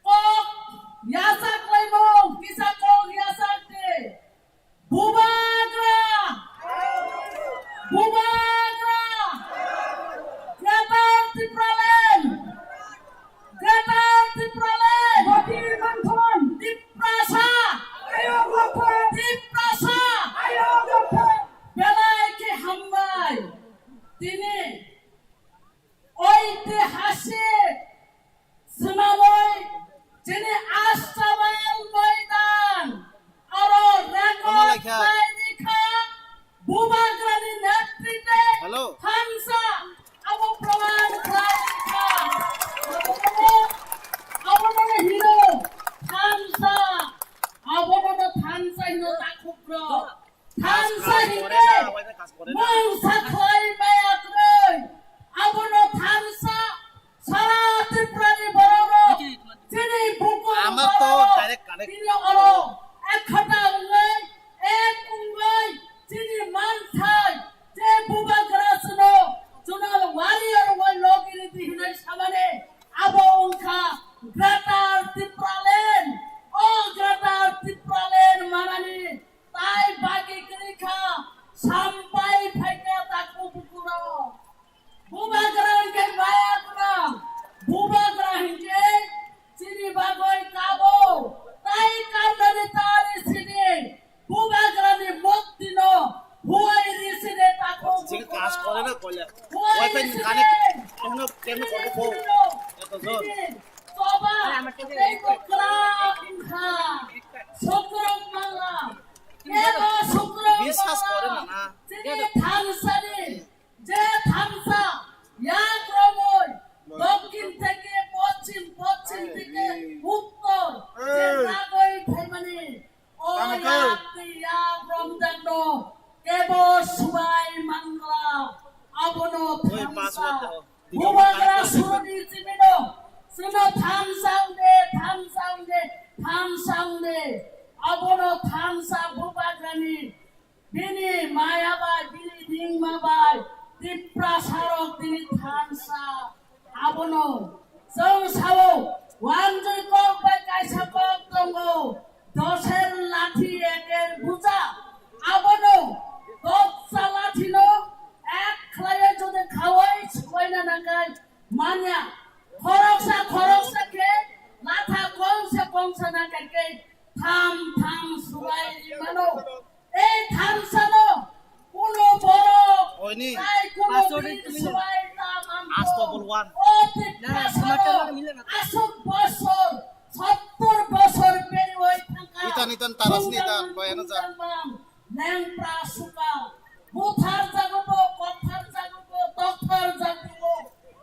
kok yasak laimung, kisa kok yasak de. Bubagra! Bubagra! Greater Tipraland! Greater Tipraland! Bati Manthon! Tip- Thansa hingke mungsa khlai maya kwrwi. Abono thansa sara Tripurani bororok chini buku bororok tini oro ekhota wngwi, ek wngwi chini manthai je bubagra sino zonal warrior wngwi logi ridi hinwi samani abo wngkha Greater Tipraland. O Greater Tipraland manani tai bagi kwrwi kha, sampai phaikha takhuk bukurok. Bubagra hwnkhe maya kwrang, bubagra hwnkhe chini bagwi kabo, tai karnani tari sini, bubagrani muktino huai risini takhuk bukurok. Huai risini. Choba tei kwkrak wngkha. Sukrok mangla. Ebo sukrok mangla. Chini thansani je thansa yak romwi dokhin theke poschim, poschim theke uttor je nagwi phaimani. O yak tei yak romjakno kebo subai mangla, abono thansa. Bubagra suroni chimino, chwngno thansa wngde, thansa wngde, thansa wngde. Abono thansa bubagrani, bini maya bai, bini ringma bai, Tiprasarok bini thansa. Abono chwng sao, wanjwi kok bai kaisa kok tongo, doser lathi eker bucha. Abono doksa lathino ek khlaiwi jodi khawai subaina nangkhe manya, khoroksa khoroksa khe latha kongsa kongsa nangkhe khe tham tham subai mano. Ei thansano kuno borok tai kuno din subai ta manthok. O Tiprasano aswk bosor, sottor bosor periwi thangkha. Itan, itan, taras ni itan, loyano ja. Lengpra suka, butharjago bo, kotharjago bo, tokharjago bo.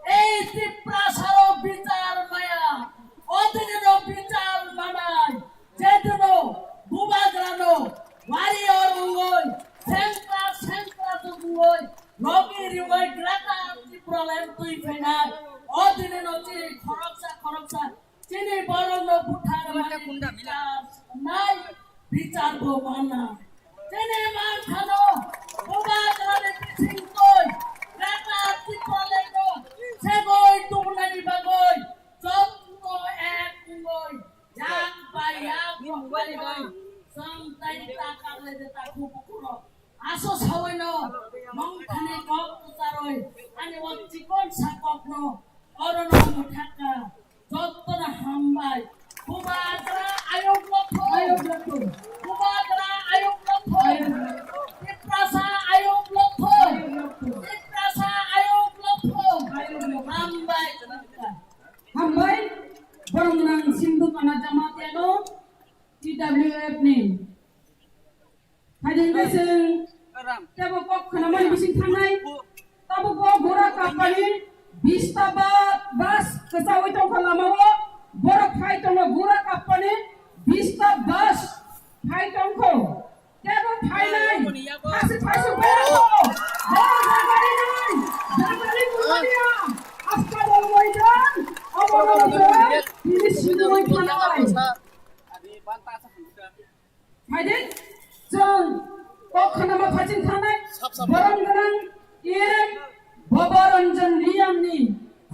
Ei Tiprasarok bichar maya, o dinino bichar manai, jedino bubagrano warrior wngoi, sengkrak sengkrak wngoi, logi riwai Greater Tipraland twi phainai, o dinino chini khoroksa khoroksa chini borokno buthar mani bichar nai, bichar bo mana. Chini manthano bubagrani bisingtwi Greater Tipralandno segwi tubunani bagwi jotto ek wngwi yak bai yak wngwi chwng tai ta karlaide takhuk bukurok. Aso sawaino mangthani kok kwcharwi ani o chikon sa kokno orono mwthakha. Jottono hambai. Bubagra ayuk lotho. Ayuk lotho. Bubagra ayuk lotho. Ayuk lotho. Tiprasa ayuk lotho. Ayuk lotho. Tiprasa ayuk lotho. Ayuk lotho. Hambai. Hambai. Borong nang Sindhu Kana Jamatia no T W F ni. Hai hingke chwng tebo kok khwnamani bising thangnai. Tabuk bo gura kapani bista ba bus kwchaui tongkha lamao. Borok phai tongo gura kapani bista bus phai tongkho. Tebo phainai. Phasi phasi borok. Borok jagari nai. Jagari kumania. Asta bol moidan. Obo no jor. Tini sinoi thanai. Phaidi, chwng kok khwnama phaiching thangnai, borom gwnang E M Baba Ranjan Reang ni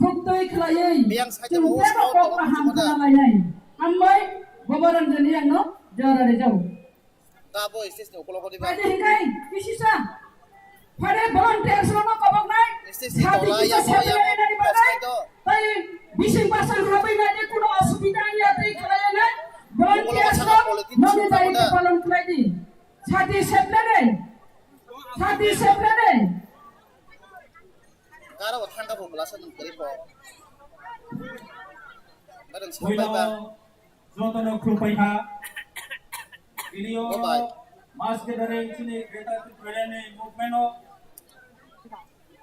khuktwi khlaiwi chwng tebo kok kaham khwnalainai. Hambai Baba Ranjan Reang no jora rijao. Phaidi hingkai kisisa. Phare volunteers rokno koboknai. Sati kisa seplai nani bagwi. Tai bising basang habwi nani kuno asubida ya tai khlai nai. Volunteers rok noni daitw palon khlai di. Sati seplai nai. Sati seplai nai. Garo thangka bo belasa nung kari bo. Bareng sabai ba. Jotono khulumpai kha. Tini o mass gathering chini Greater Tipraland ni movement o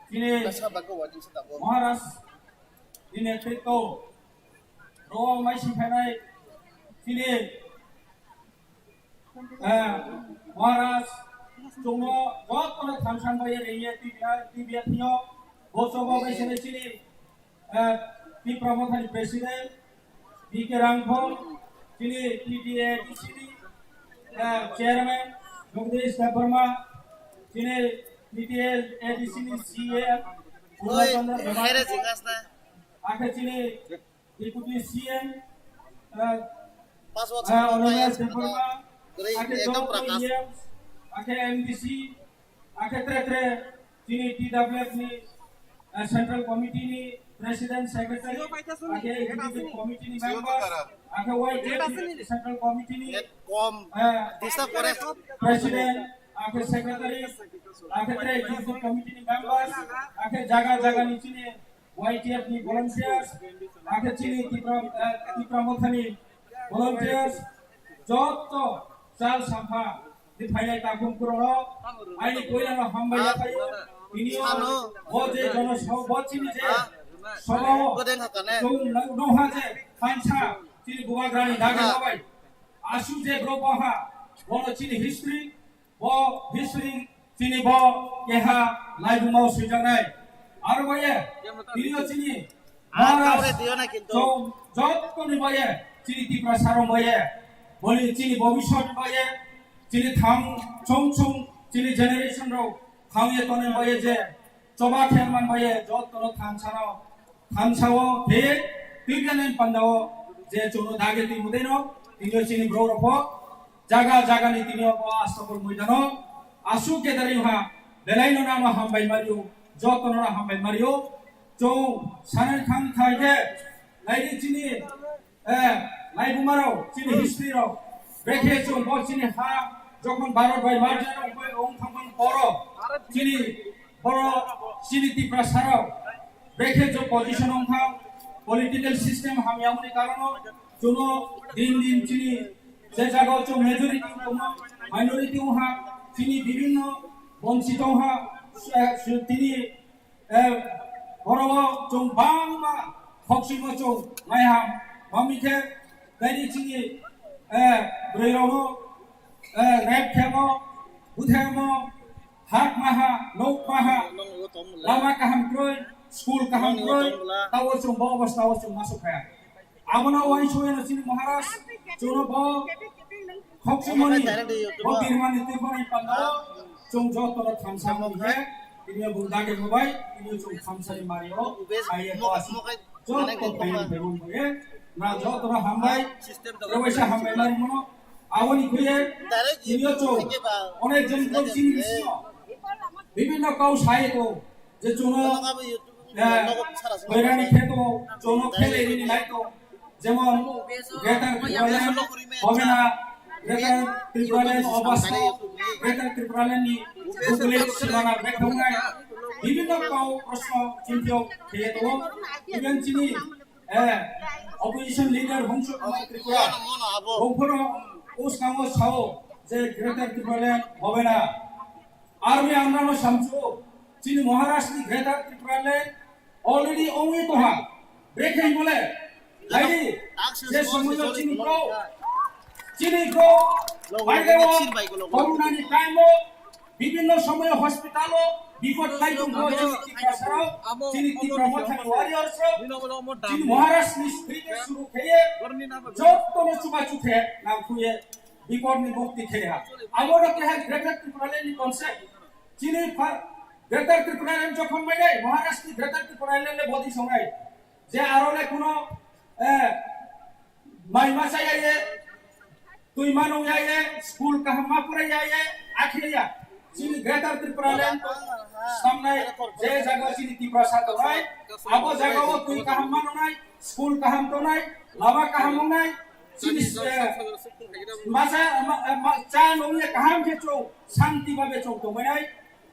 chini Maharaj ni netritwo ro maisi phainai chini Eh, Maharaj, Chwngno jotono thansa bai rengya T B R, T B R thio. Bo choba bai sene chini, eh, Tipra Mothani President, B K Rangphol, chini T T A D C ni, eh, Chairman, Jagdish Debbarma, chini T T A D C ni C M, Purna Chandra Debbarma, akhe chini Deputy C M, uh, Password uh, Honorable Debbarma, akhe ekdom joto prakash. E M, akhe M D C, akhe tre tre chini T W F ni, uh, Central Committee ni President, Secretary, akhe Executive Committee ni members, akhe Y T F ni Central Committee ni, kom uh, disa kore. President, akhe Secretary, akhe tre Executive Committee ni members, akhe jaga jaga ni chini Y T F ni volunteers, akhe chini Tipra, eh, Tipra Mothani volunteers, joto chal sampha ni phainai takhum kurokno aini koilano hambai yaphaio. Tini o bo je jono so-, bo chini je sobao chwng no-, noha je thansa chini bubagrani dagi labai. Asu je bro boha, bono chini history, bo history chini bo keha laibuma o swijaknai. Aro bo ye, tini o chini Maharaj chong jotto ni bo ye, chini Tiprasa rok bo ye, boni chini bobiswt bo ye, chini thang chong chong chini generation rok thang ye tonwi bo ye je, choba khe man bo ye, jotto no thansa no, thansa o thik twi gani panda o je chwngno dagi twi mudai no, tini o chini bro rok bo, jaga jaga ni tini o bo Astabol moidano aswk gathering ha belai no nang hambai mario, joto no hambai mario. Chwng sanai thang thai khe naidi chini, eh, laibuma rok chini history rok bekhe chwng bo chini ha jokhon Bharat bai merger rok bai ong thangmani boro chini boro chini Tiprasa rok bekhe jo position ong thang political system hamya mani karono Chuno din din chini je jaga o chwng majority tongo, minority wngha, chini bibinno bonchito wngha, eh, tini, eh, borok o chwng bangma khokchimo chwng maiha, mami khe tini chini, eh, bwrwi rokno, eh, rape khemo, buthemo, hak maha, nok maha, lama kaham kroi, school kaham kroi, tabo chwng bo obostha o chwng masuk kha. Abono uansukya chini Maharaj, chwngno bo khokchimoni, bo birmani twi boni pandao, chwng jotono thamsa mung khe, tini bo dagi rwbai, tini chwng thamsani mario, aiya ko asi, joto paini bebun boye, na jotono hambai, rwbaisa hambai mari mono, aboni khuye, tini chwng, onek jon ko chini bisingo, bibinno kau sai ko, je chwngno, eh, hoirani khe to, chwngno khele rini nai to, jemon Greater Tipraland hobe na, Greater Tipraland obasto, Greater Tipraland ni bukule simana bekhawnai, bibinno kau proshno chintio khe to, even chini, eh, opposition leader Hongsu Kumar Tripura, bongphoro uskango sao je Greater Tipraland hobe na. Army amrano samchu, chini Maharashtra ni Greater Tipraland already ongwi tongha. Brekhe bole, laidi, je somoyo chini bro, chini bro, baideo, corona ni time o, bibinno somoyo hospital o, bipod lai tongkho, chini Tiprasarao, chini Tipra Mothani warriors rao, chini Maharashtra ni street e suru kheye, jottono chubachu khe, nangkhuye, bipodni mukti khe ha. Abo no keha Greater Tipraland ni concept. Chini pha-, Greater Tipraland jokhon bai nai, Maharashtra ni Greater Tipraland le bodi songnai. Je aro le kuno, eh, mai ma chaya ye, twi ma nung ya ye, school kaham ma pura ya ye, akhe ya. Chini Greater Tipraland samnai, je jaga chini Tiprasa tongnai, abo jaga o twi kaham ma nungnai, school kaham tongnai, lama kaham wngnai, chini, eh, masa, ma, ma, cha nungya kaham khe chwng shanti babe chwng tongbainai.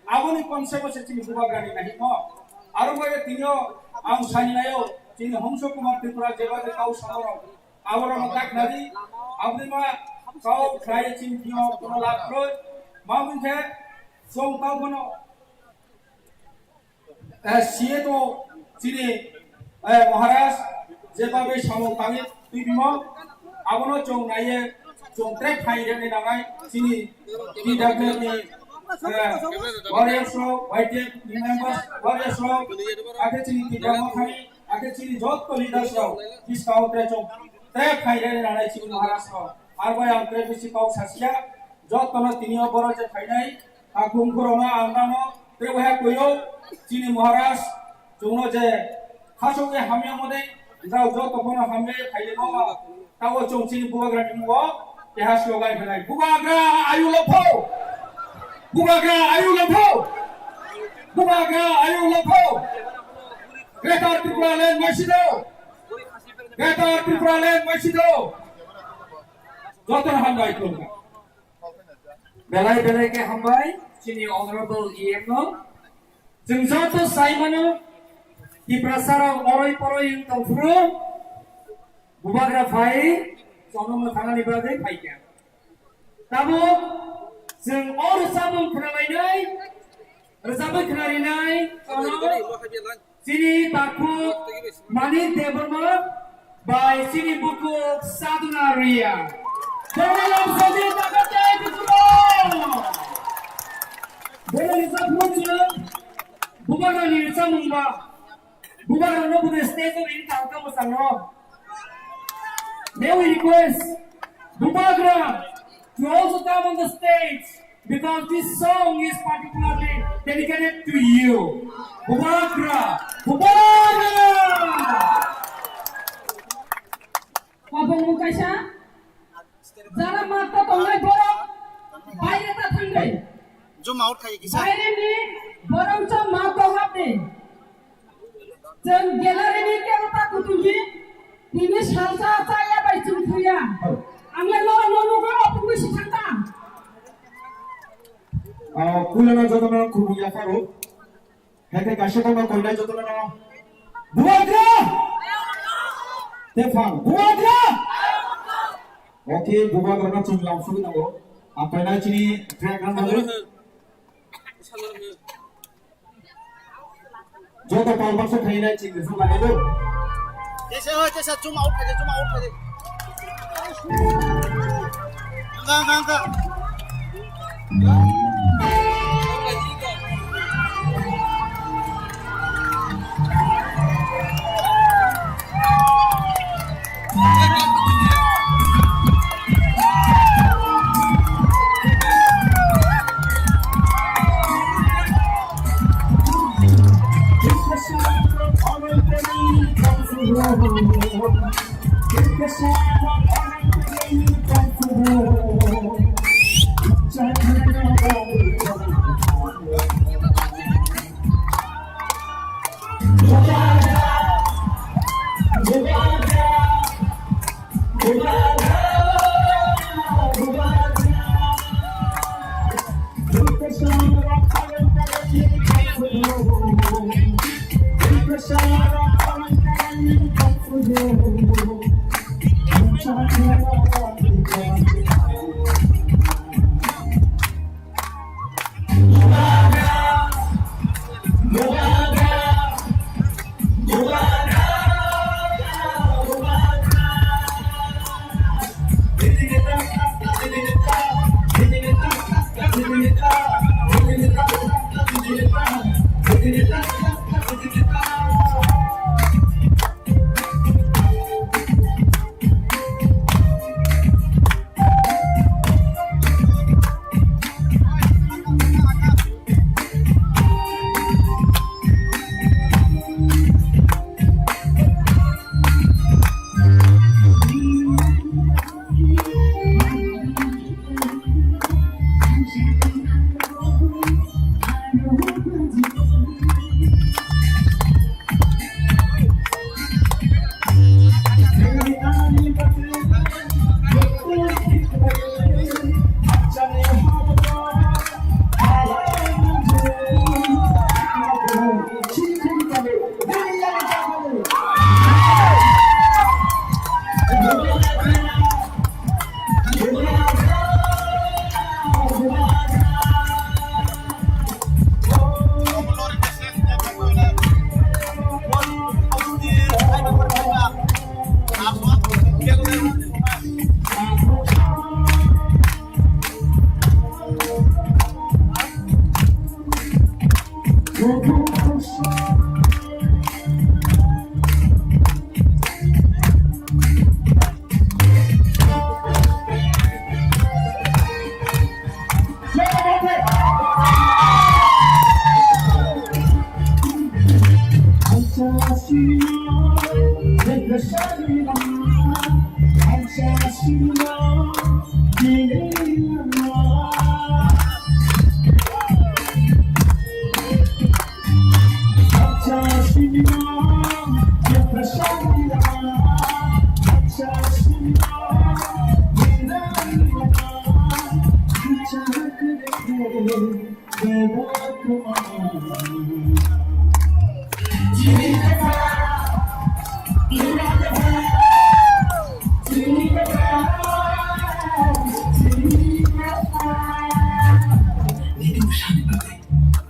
Aboni concept o se chini bubagrani nahimo. Aro bai tinio ang sani nayo, chini Hongso Kumar Tripura jeba je kau samoro, aboro no tak nadi, aboni ma kau khlai chini tio kono lab kroi, ma wngkhe chwng kau bono Eh, siye to chini, eh, Maharaj, je babe samung tangwi twi bimo, abono chwng naiye, chwng tre phai rwni nangnai, chini T W ni warriors rok, Y T F members, warriors rok, akhe chini Tipra Mothani, akhe chini jotto leaders rok, biskang o tre chok, tre phainai nanai chini Maharaj rok. Arbai ang tre bisi kok sasia, jotto no tini o boro je phainai, Takhum khorokno ang nangno tei wahai koyo chini Maharaj chwngno je khasokwi hamya mode jao joto bono hamya khailimo tabo chwng chini bubagrani mungo keha slogan khlai Bubagra ayu lopho Bubagra ayu lopho Bubagra ayu lopho Greater Tripura Land maisido Greater Tripura Land maisido jotono hambai khulumkha. Belai belai khe hambai chini honorable E M no. Chwng joto sai mano Tiprasa rok oroi poroi wng tong phuru bubagra phai chwngno mwthangnani bagwi phaikha. Tabuk chwng o rwchapmung khwnalainai, rwchapwi khwnarinai chwngno. Chini takhuk Manik Debbarma bai chini bukhuk Sadhana Riya. Borok lamsadi takhuk tei bukhuk. Borok ni takhuk chwng bubagra ni rwchapmung ba. Bubagra no bude stage o ring tang tamo sango. May we request Bubagra to also come on the stage. Because this song is particularly dedicated to you. Bubagra! Bubagra! Kwbangma kaisa jara matto tongnai borok baire ta thangdi. Zoom out khai kisa. Baire ni borok chong matto hapdi. Chwng gallery ni kebo ta kutung di, tini salsa chaya bai chwng thuya. Ang le norok no nugwi opungwi si thangkha. Ah, kulana jotono khulumung yapharo. Heke kaisa tongma koinai jotono no. Bubagra! Tephang, Bubagra! Oke, Bubagra no chwng lamsugwi nango. Apaina chini track rang nango. Joto pal baksa khainai chini rwchap lainai do. Tesa, tesa, zoom out khaidi, zoom out khaidi. Angka, angka, angka.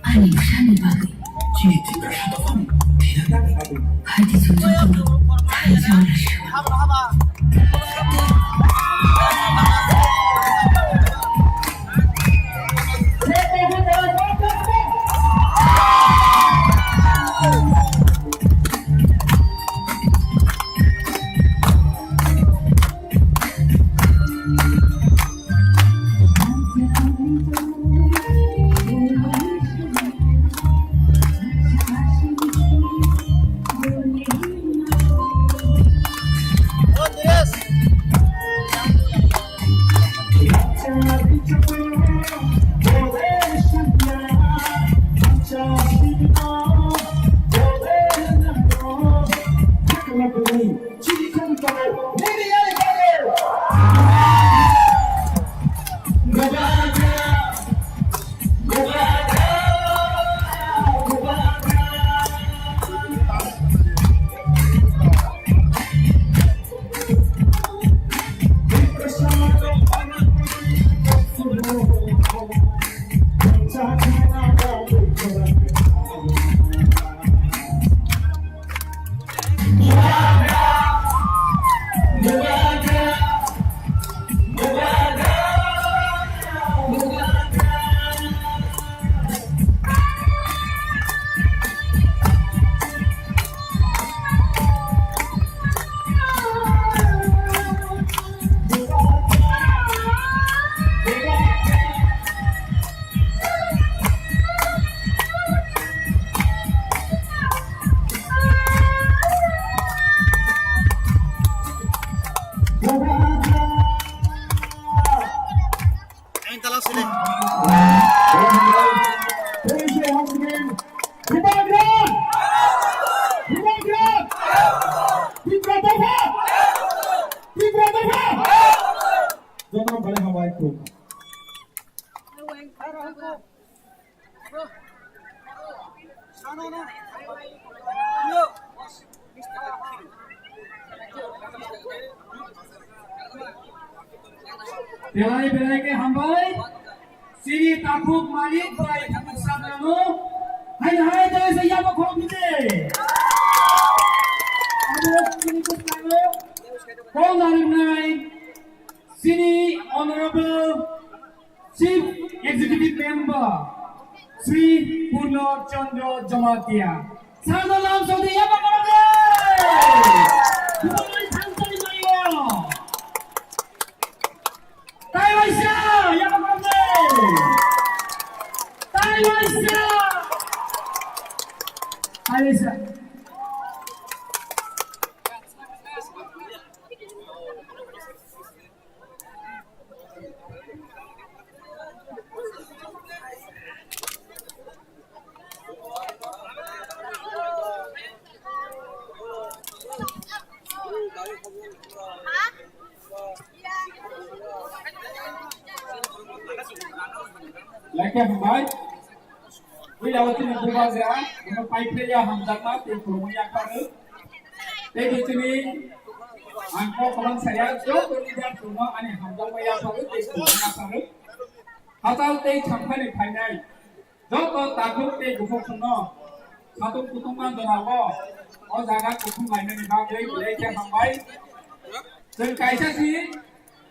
Ani bwsani bagwi. Chini Tiprasa dophani thwinani bagwi. Hai di sujud kono, hai jawara siwa. Ang tala sini. Bubagra! Bubagra! Tipra dopha! Tipra dopha! Joto bale hambai kuk. Belai belai khe hambai. Chini takhuk malik bai takhuk sabrano. Hai hai dai se yaba khorok bide. Abo chini takhuk kol narinai. Chini Honorable Chief Executive Member Shri Purno Chandra Jamatia. Sano lam sodi yaba karo de. Bumai thansani mayo. Tai waisa yaba karo de. Tai waisa. Tai waisa. Like hambai. Puila o chini bubagra, ino paiphlaiya hamjakma tei khulumwi yapharwi. Tei bo chini ang kok kwbang saya, joto leader chwngno ani hamjakma yapharwi tei khulumwi yapharwi. Hachal tei samphani phainai joto takhuk tei bukhuk chwngno satung kutung manjora o, o jaga kuthum lainani bagwi belai khe hambai. Chwng kaisa si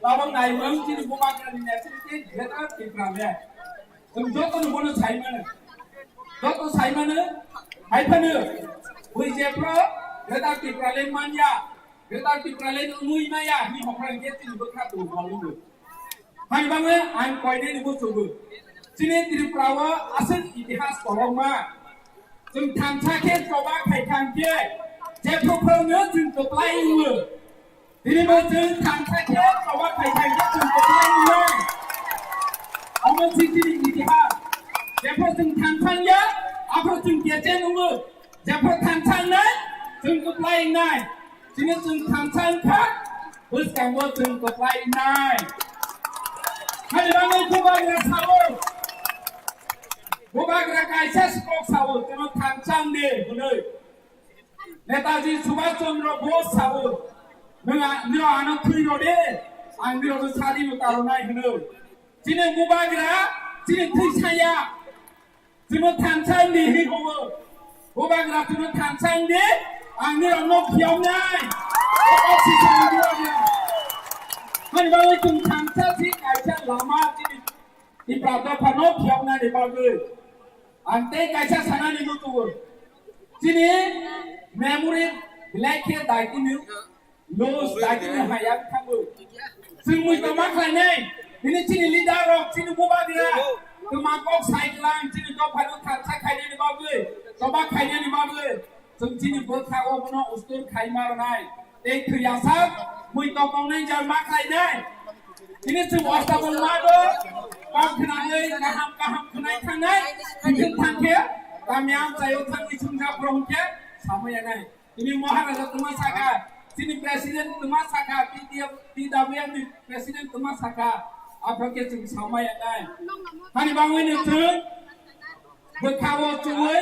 labang naimung chini bubagrani netrite Greater Tipraland. Chwng joto no bono sai mano. Joto saimano, haiphano, bui jephro, Greater Tipraland manya, Greater Tipraland wngwi maya, hwnwi hokra hwnkhe chini bwkha tong kolwino. Hani bangwi ang koinani muchungo. Chini Tripura o aswk itihas kolokma. Chwng thansa khe choba khai thang khe, jephro phwrwngno chwng kwplai wngo. Tini bo chwng thansa khe, choba khai thang khe chwng kwplai wngnai. Omo se chini itihas. Jephru chwng thansa wngya, aphru chwng kechen wngo. Jephru thansa wngnai, chwng kwplai wngnai. Chini chwng thansa wngkha, bwskango chwng kwplai wngnai. Hani bangwi bubagra sao. Bubagra kaisa swkok sao, chwngno thansa wngdi hwnwi. Netaji Subhash Chandra Bose sao, nwng a-, nirok ano thwi rw de, ang nirokno sadi no karonai hwno. Chini bubagra, chini thwi saya, chwngno thansa wngdi hwnwi kowo. Bubagra chwngno thansa wngdi, ang nirokno phiyoknai. Oxygen bubagra. Hani bagwi chwng thansa si kaisa lama chini Tipra dophano phiyoknani bagwi ang tei kaisa sanani muchungo. Chini memory belai khe daitini loss, daitini hayang thango. Chwng mui tongma khlainai, bini chini leader rok, chini bubagra, twma kok sai klang, chini dophano thansa khainani bagwi, choba khainani bagwi. Chwng chini bwkha o bono ustur khai ma rwnai. Tei thwi aswk mui tongmung nai jal ma khlainai. Tini chwng osta bol ma do. Kok khwnai kaham kaham khwnai thangnai. Tini thang khe kami amchaio thangwi chwng jak rong khe samaya nai. Tini Maharaja twma sakha. Chini president twma sakha. P D F, P W M ni president twma sakha. Aphro khe chwng samaya nai. Hani bangwi ni chwng Bwkhao chumui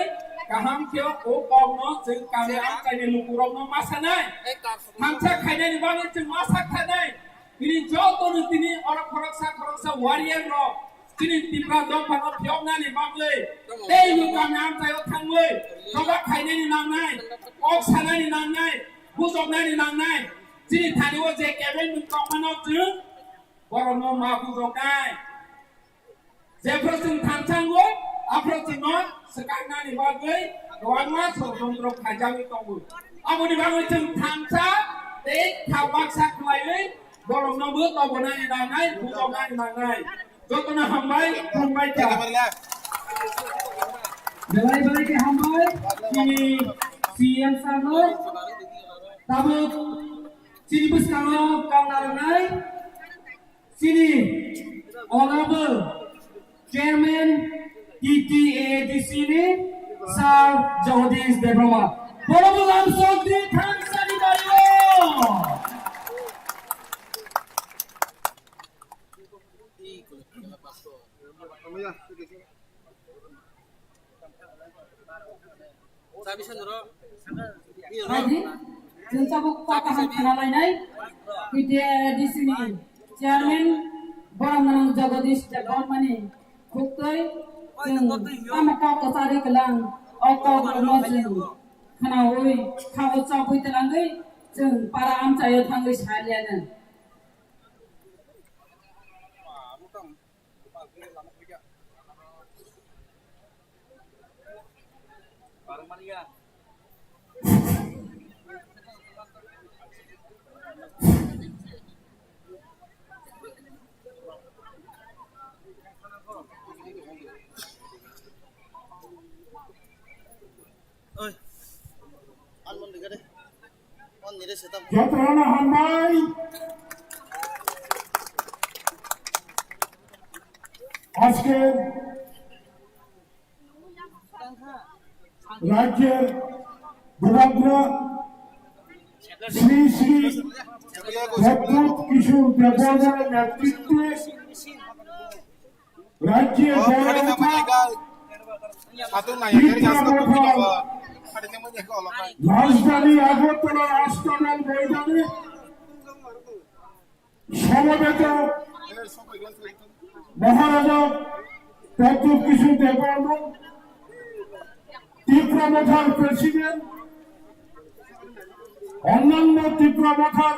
kaham khe o kokno chwng kami amchaini lukurokno ma sanai. Thansa khainani bagwi chwng ma sak thanai. Tini jotono tini oro khoroksa khoroksa warrior rok chini Tipra dophano phiyoknani bagwi tei bo kami amchaio thangwi choba khainani nangnai, kok sanani nangnai, bujoknani nangnai. Chini thani o je kebeng mung tongmano chwng borokno ma bujoknai. Jephru chwng thansango, aphru chwngno swkaknani bagwi kwbangma sorojontro khaijagwi tongo. Aboni bagwi chwng thansa tei kha baksa khlaiwi borokno bo tobonani nangnai, bujoknani nangnai. Jotono hambai, khulumbai kha. Belai belai khe hambai, chini C M sir no. Tabuk chini bwskango kok narwknai. Chini Honorable Chairman T T A D C ni Sir Jagadish Debbarma. Honorable Lamsong Dri Thansani Bayo. Raji, chwng tabuk kok kaham khna lainai, P T A D C ni chairman, borok gwnang Jagadish Debbarma ni khuktwi, chwng tamo kok kwcharwi kwlang, o kok rokno chwng khnaui, khago chobwi twlangwi, chwng para amchaio thangwi sa liya nang. Jotono hambai. আজকে রাজ্যের বুবাগ্রা শ্রী শ্রী প্রদ্যুৎ কিশোর দেববর্মার নেতৃত্বে রাজ্যের বড় মাথা ত্রিপুরা মথা রাজধানী আগরতলার আস্তানার ময়দানে সমবেত মহারাজা প্রদ্যুৎ কিশোর দেববর্মা, ত্রিপুরা মথার প্রেসিডেন্ট, অন্যান্য ত্রিপুরা মথার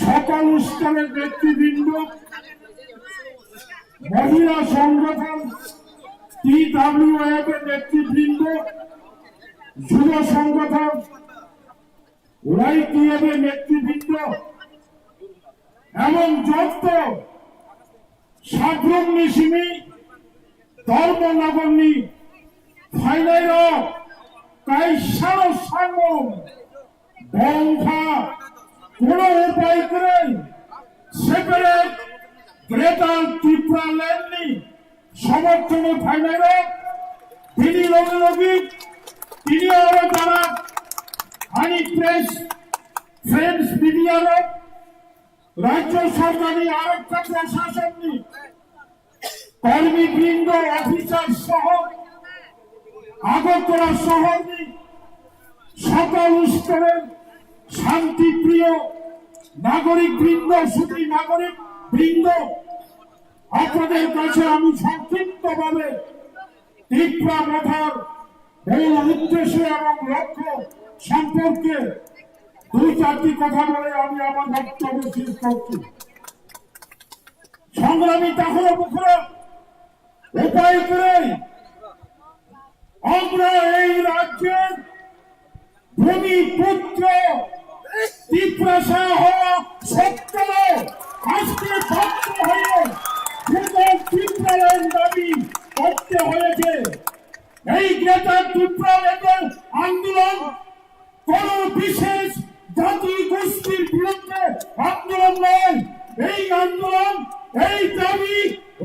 সকল স্তরের নেতৃবৃন্দ, মহিলা সংগঠন, টিডাব্লিউএফ এর নেতৃবৃন্দ, যুব সংগঠন, ওয়াইটিএফ এর নেতৃবৃন্দ এবং যত সাব্রুমনি simi, ধর্মনগরনি phainairok kaisano sangmung, bo wngkha kuno upai kwrwi separate Greater Tipraland ni somorthono phainairok, bini logi logi tini oro jara ani press, friends, media rok, rajyo sorkarni arokta prosasonni kormi brindo, officer soho Agartala sohorni sokol storer shanti priyo nagorik brindo, sudhi nagorik brindo, আপনাদের কাছে আমি সংক্ষিপ্তভাবে ত্রিপুরা মথার মূল উদ্দেশ্য এবং লক্ষ্য সম্পর্কে দুই চারটি কথা বলে আমি আমার বক্তব্য শেষ করছি। সংগ্রামী তাহলে মুখরা উপায় করে আমরা এই রাজ্যের ভূমিপুত্র ত্রিপ্রাসা হওয়া সত্ত্বেও আজকে বাধ্য হয়ে ভূগোল ত্রিপুরার দাবি করতে হয়েছে। এই গ্রেটার ত্রিপুরাল্যান্ডের আন্দোলন কোনো বিশেষ জাতি গোষ্ঠীর বিরুদ্ধে আন্দোলন নয়। এই আন্দোলন, এই দাবি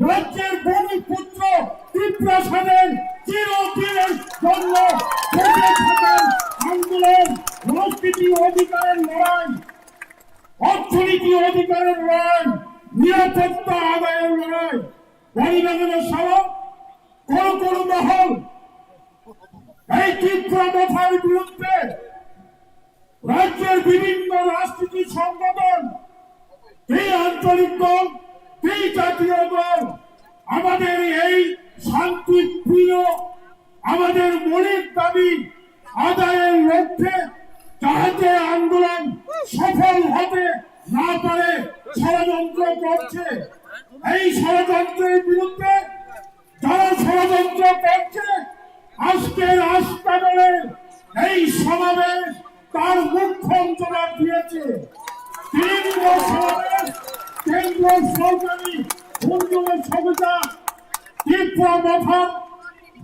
রাজ্যের ভূমিপুত্র ত্রিপ্রাসাদের চিরদিনের জন্য বেঁচে থাকার আন্দোলন, রাজনীতি অধিকারের লড়াই, অর্থনীতি অধিকারের লড়াই, নিরাপত্তা আদায়ের লড়াই। পরিবারের সহ কোনো কোনো মহল এই ত্রিপুরা মথার বিরুদ্ধে রাজ্যের বিভিন্ন রাজনীতি সংগঠন, এই আঞ্চলিক দল, এই জাতীয় দল আমাদের এই শান্তিপ্রিয়, আমাদের মৌলিক দাবি আদায়ের লক্ষ্যে যাহাতে আন্দোলন সফল হতে না পারে ষড়যন্ত্র করছে। এই ষড়যন্ত্রের বিরুদ্ধে যারা ষড়যন্ত্র করছে, আজকের আস্তাবলে এই সমাবেশ তার মোক্ষম জবাব দিয়েছে। তীব্র সমাবেশ, কেন্দ্র সরকারি উন্নয়ন সংস্থা ত্রিপুরা মথার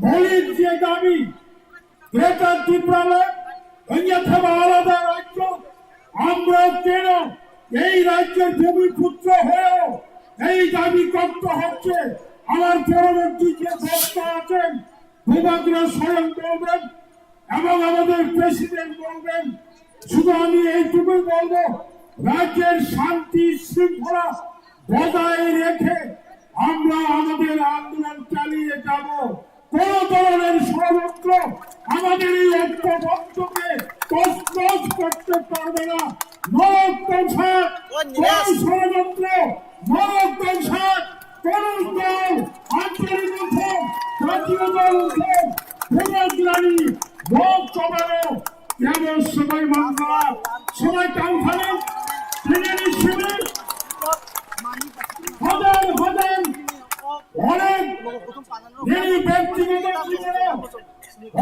মৌলিক যে দাবি, গ্রেটার ত্রিপুরাল্যান্ড অন্যথা আলাদা রাজ্য, আমরা কেন এই রাজ্যের ভূমিপুত্র হয়েও এই দাবি করতে হচ্ছে? আমার পরবর্তী যে বক্তা আছেন, ভূমাগ্রা স্বয়ং বলবেন এবং আমাদের প্রেসিডেন্ট বলবেন। শুধু আমি এইটুকুই বলবো, রাজ্যের শান্তি শৃঙ্খলা বজায় রেখে আমরা আমাদের আন্দোলন চালিয়ে যাব। কোন ধরনের ষড়যন্ত্র আমাদের এই ঐক্যবদ্ধকে তছনছ করতে পারবে না। নরক দংশক, কোন ষড়যন্ত্র, নরক দংশক, কোন দল, আঞ্চলিক উঠোন, জাতীয় দল উঠোন, ভূমিগ্রামী, লোক জমানো, কেবল সবাই মানবা, সবাই টান খালি, সেনানি শিবির, হাজার হাজার অনেক এই ব্যক্তিগত জীবনে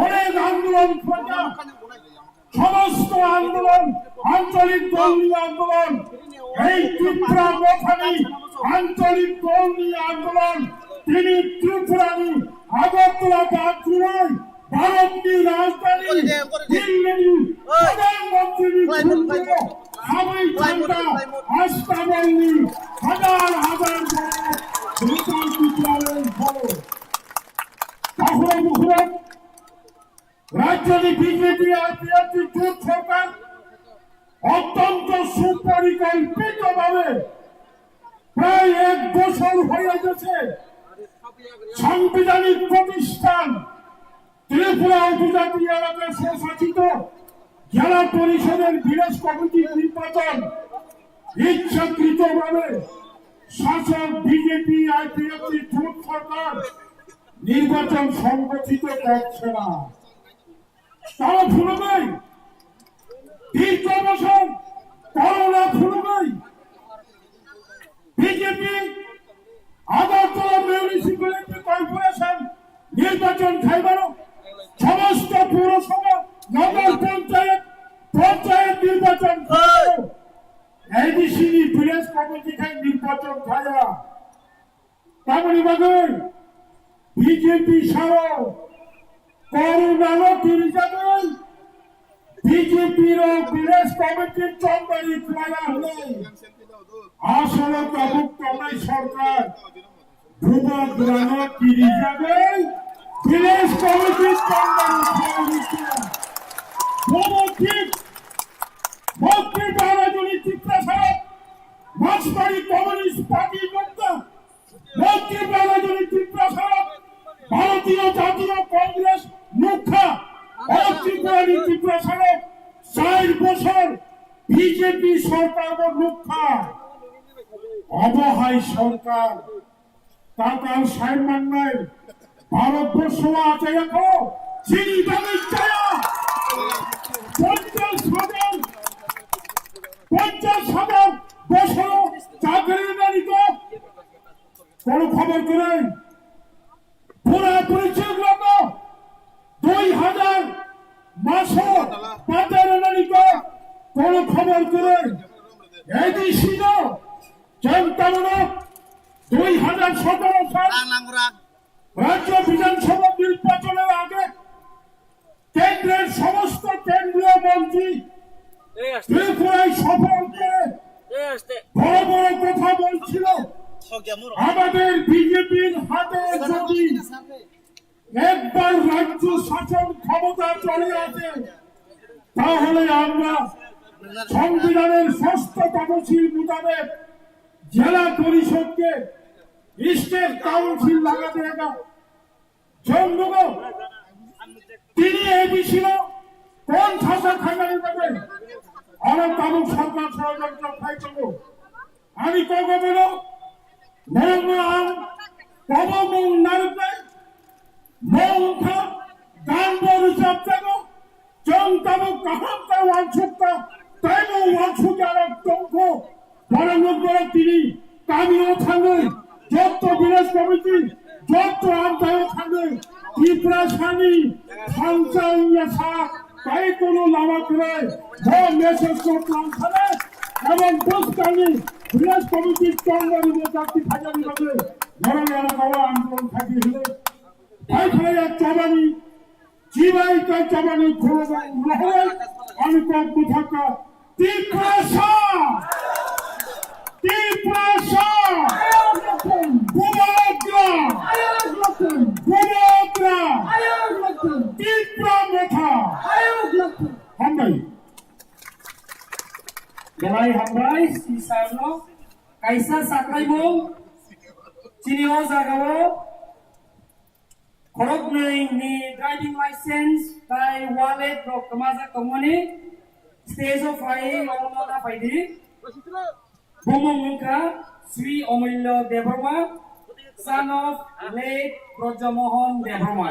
অনেক আন্দোলন করলাম, সমস্ত আন্দোলন, আঞ্চলিক দল নিয়ে আন্দোলন, এই ত্রিপুরা মথানি আঞ্চলিক দল নিয়ে আন্দোলন, তিনি ত্রিপুরানি আগরতলা বাদ দিলেই ভারতনি রাজধানী দিল্লিনি প্রধানমন্ত্রীনি খুলতে হাবি ঠান্ডা আস্তাবলনি হাজার হাজার বড় ভূটান ত্রিপুরার এই খবর। তাহলে মুখুরাত রাজ্যনি বিজেপি আর বিএনপি জোট সরকার অত্যন্ত সুপরিকল্পিতভাবে প্রায় এক বছর হয়ে গেছে সাংবিধানিক প্রতিষ্ঠান ত্রিপুরা উপজাতি এলাকা স্বশাসিত জেলা পরিষদের ভিলেজ কমিটি নির্বাচন ইচ্ছাকৃতভাবে শাসক বিজেপি আইপিএফটি জোট সরকার নির্বাচন সংগঠিত করছে না। তারা ভুলে নেই, দীর্ঘ বছর করোনা ভুলে নেই। বিজেপি আগরতলা মিউনিসিপ্যালিটি কর্পোরেশন নির্বাচন খাইবারও সমস্ত পৌরসভা, নগর পঞ্চায়েত, পঞ্চায়েত নির্বাচন খাইবারও এডিসি নি ভিলেজ কমিটি খাই নির্বাচন খাইয়া। Tamoni bagwi BJP salo Corona no kirijagwi BJP rok village committee chondari khlaiya hwnwi asolo tabuk tongnai sorkar Bubagrano kirijagwi village committee chondari khlaiwi khe. Bobo thik, Mokti Bana Joni Tiprasa, Marksbari Communist Party nukha, Mokti Bana Joni Tiprasa, Bharatiya Jatiya Congress nukha, o Tripurani Tiprasa char bosor B J P sorkar bo nukha. Obo hai sorkar. Tatal sai mannai Bharatborsho achaya kho, chini bagwi chaya. Ponchash hajar, ponchash hajar bosoro chakri nani to. Kono khobor kwrwi. Pura puri chwng rokno dui hajar maso patai rwnani to. Kono khobor kwrwi. A D C no chwng tamono dui hajar sotoro sal Rang nango rang. রাজ্য বিধানসভা নির্বাচনের আগে কেন্দ্রের সমস্ত কেন্দ্রীয় মন্ত্রী এই আসতে, ত্রিপুরায় সফর করে এই আসতে। বড় বড় কথা বলছিল। আমাদের বিজেপির হাতে যদি একবার রাজ্য শাসন ক্ষমতা চলে আসে, তাহলে আমরা সংবিধানের ষষ্ঠ তফসিল মোতাবেক জেলা পরিষদকে স্টেট কাউন্সিল লাগাতে হবে। Chwng nugo, tini A D C no kon sasa khainani bagwi oro tabuk sarkar sorojontro khai tongo. Ani kogo bono norokno ang kobo mung narwknai, mung wngkha, gan bo rwchapjago, chwng tabuk kaham khe uansukta, teibo uansukya rok tongkho. Borok nuk borok tini kamio thangwi, jotto village committee, jotto amchaio thangwi, Tiprasani thansa wngya sa, tai kono lama kwrwi, bo message no tlang thane, ebong bwskangni village committee tongmani bo dakti phainani bagwi, borok elakao andolon khaidi hwnwi, phai khlaiya chobani, Chibai kai chabani khulumung rohoroi ani kok bwthakha Tiprasa! Tiprasa! Bubagra! Bubagra! Tipra Motha! Hambai. Belai hambai, si sarno kaisa saklaimung chini o jagao Khoroknwi ni driving license tai wallet rok kwmajak tongmani stage o phai omo na phaidi. Bumung wngkha Sri Omulya Debbarma, son of late Brajamohan Debbarma.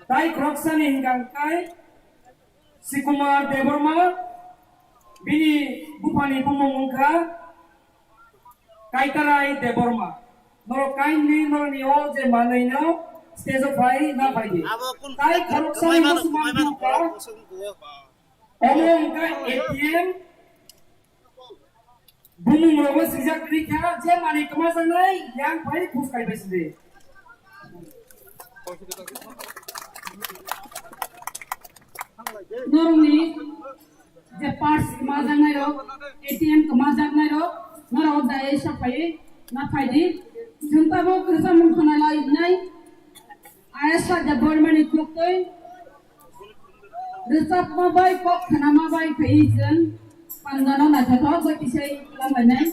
Tai khoroksani hwnkha khe Sikumar Debbarma, bini buphani bumung wngkha Kaitarai Debbarma, norok kindly norokni o je manwi no stage o phai na phaidi. Abo kun Tai khoroksa ni muchung mano, muchung mano, mano, khorok kusung kuo. Omo wngkha A T M, bumung rogo swijak rikha, je manwi kwmajaknai yang phai khus kai bai sidi. Norokni je purse kwmajaknai rok, A T M kwmajaknai rok, norok jai sa phai na phaidi. Chwng tabuk kwcham mung khna lai nai. Ayasa Debbarmani khwtwi rwchapma bai kok khnama bai phai chwng panjano naithothok bai kisai lamlainai.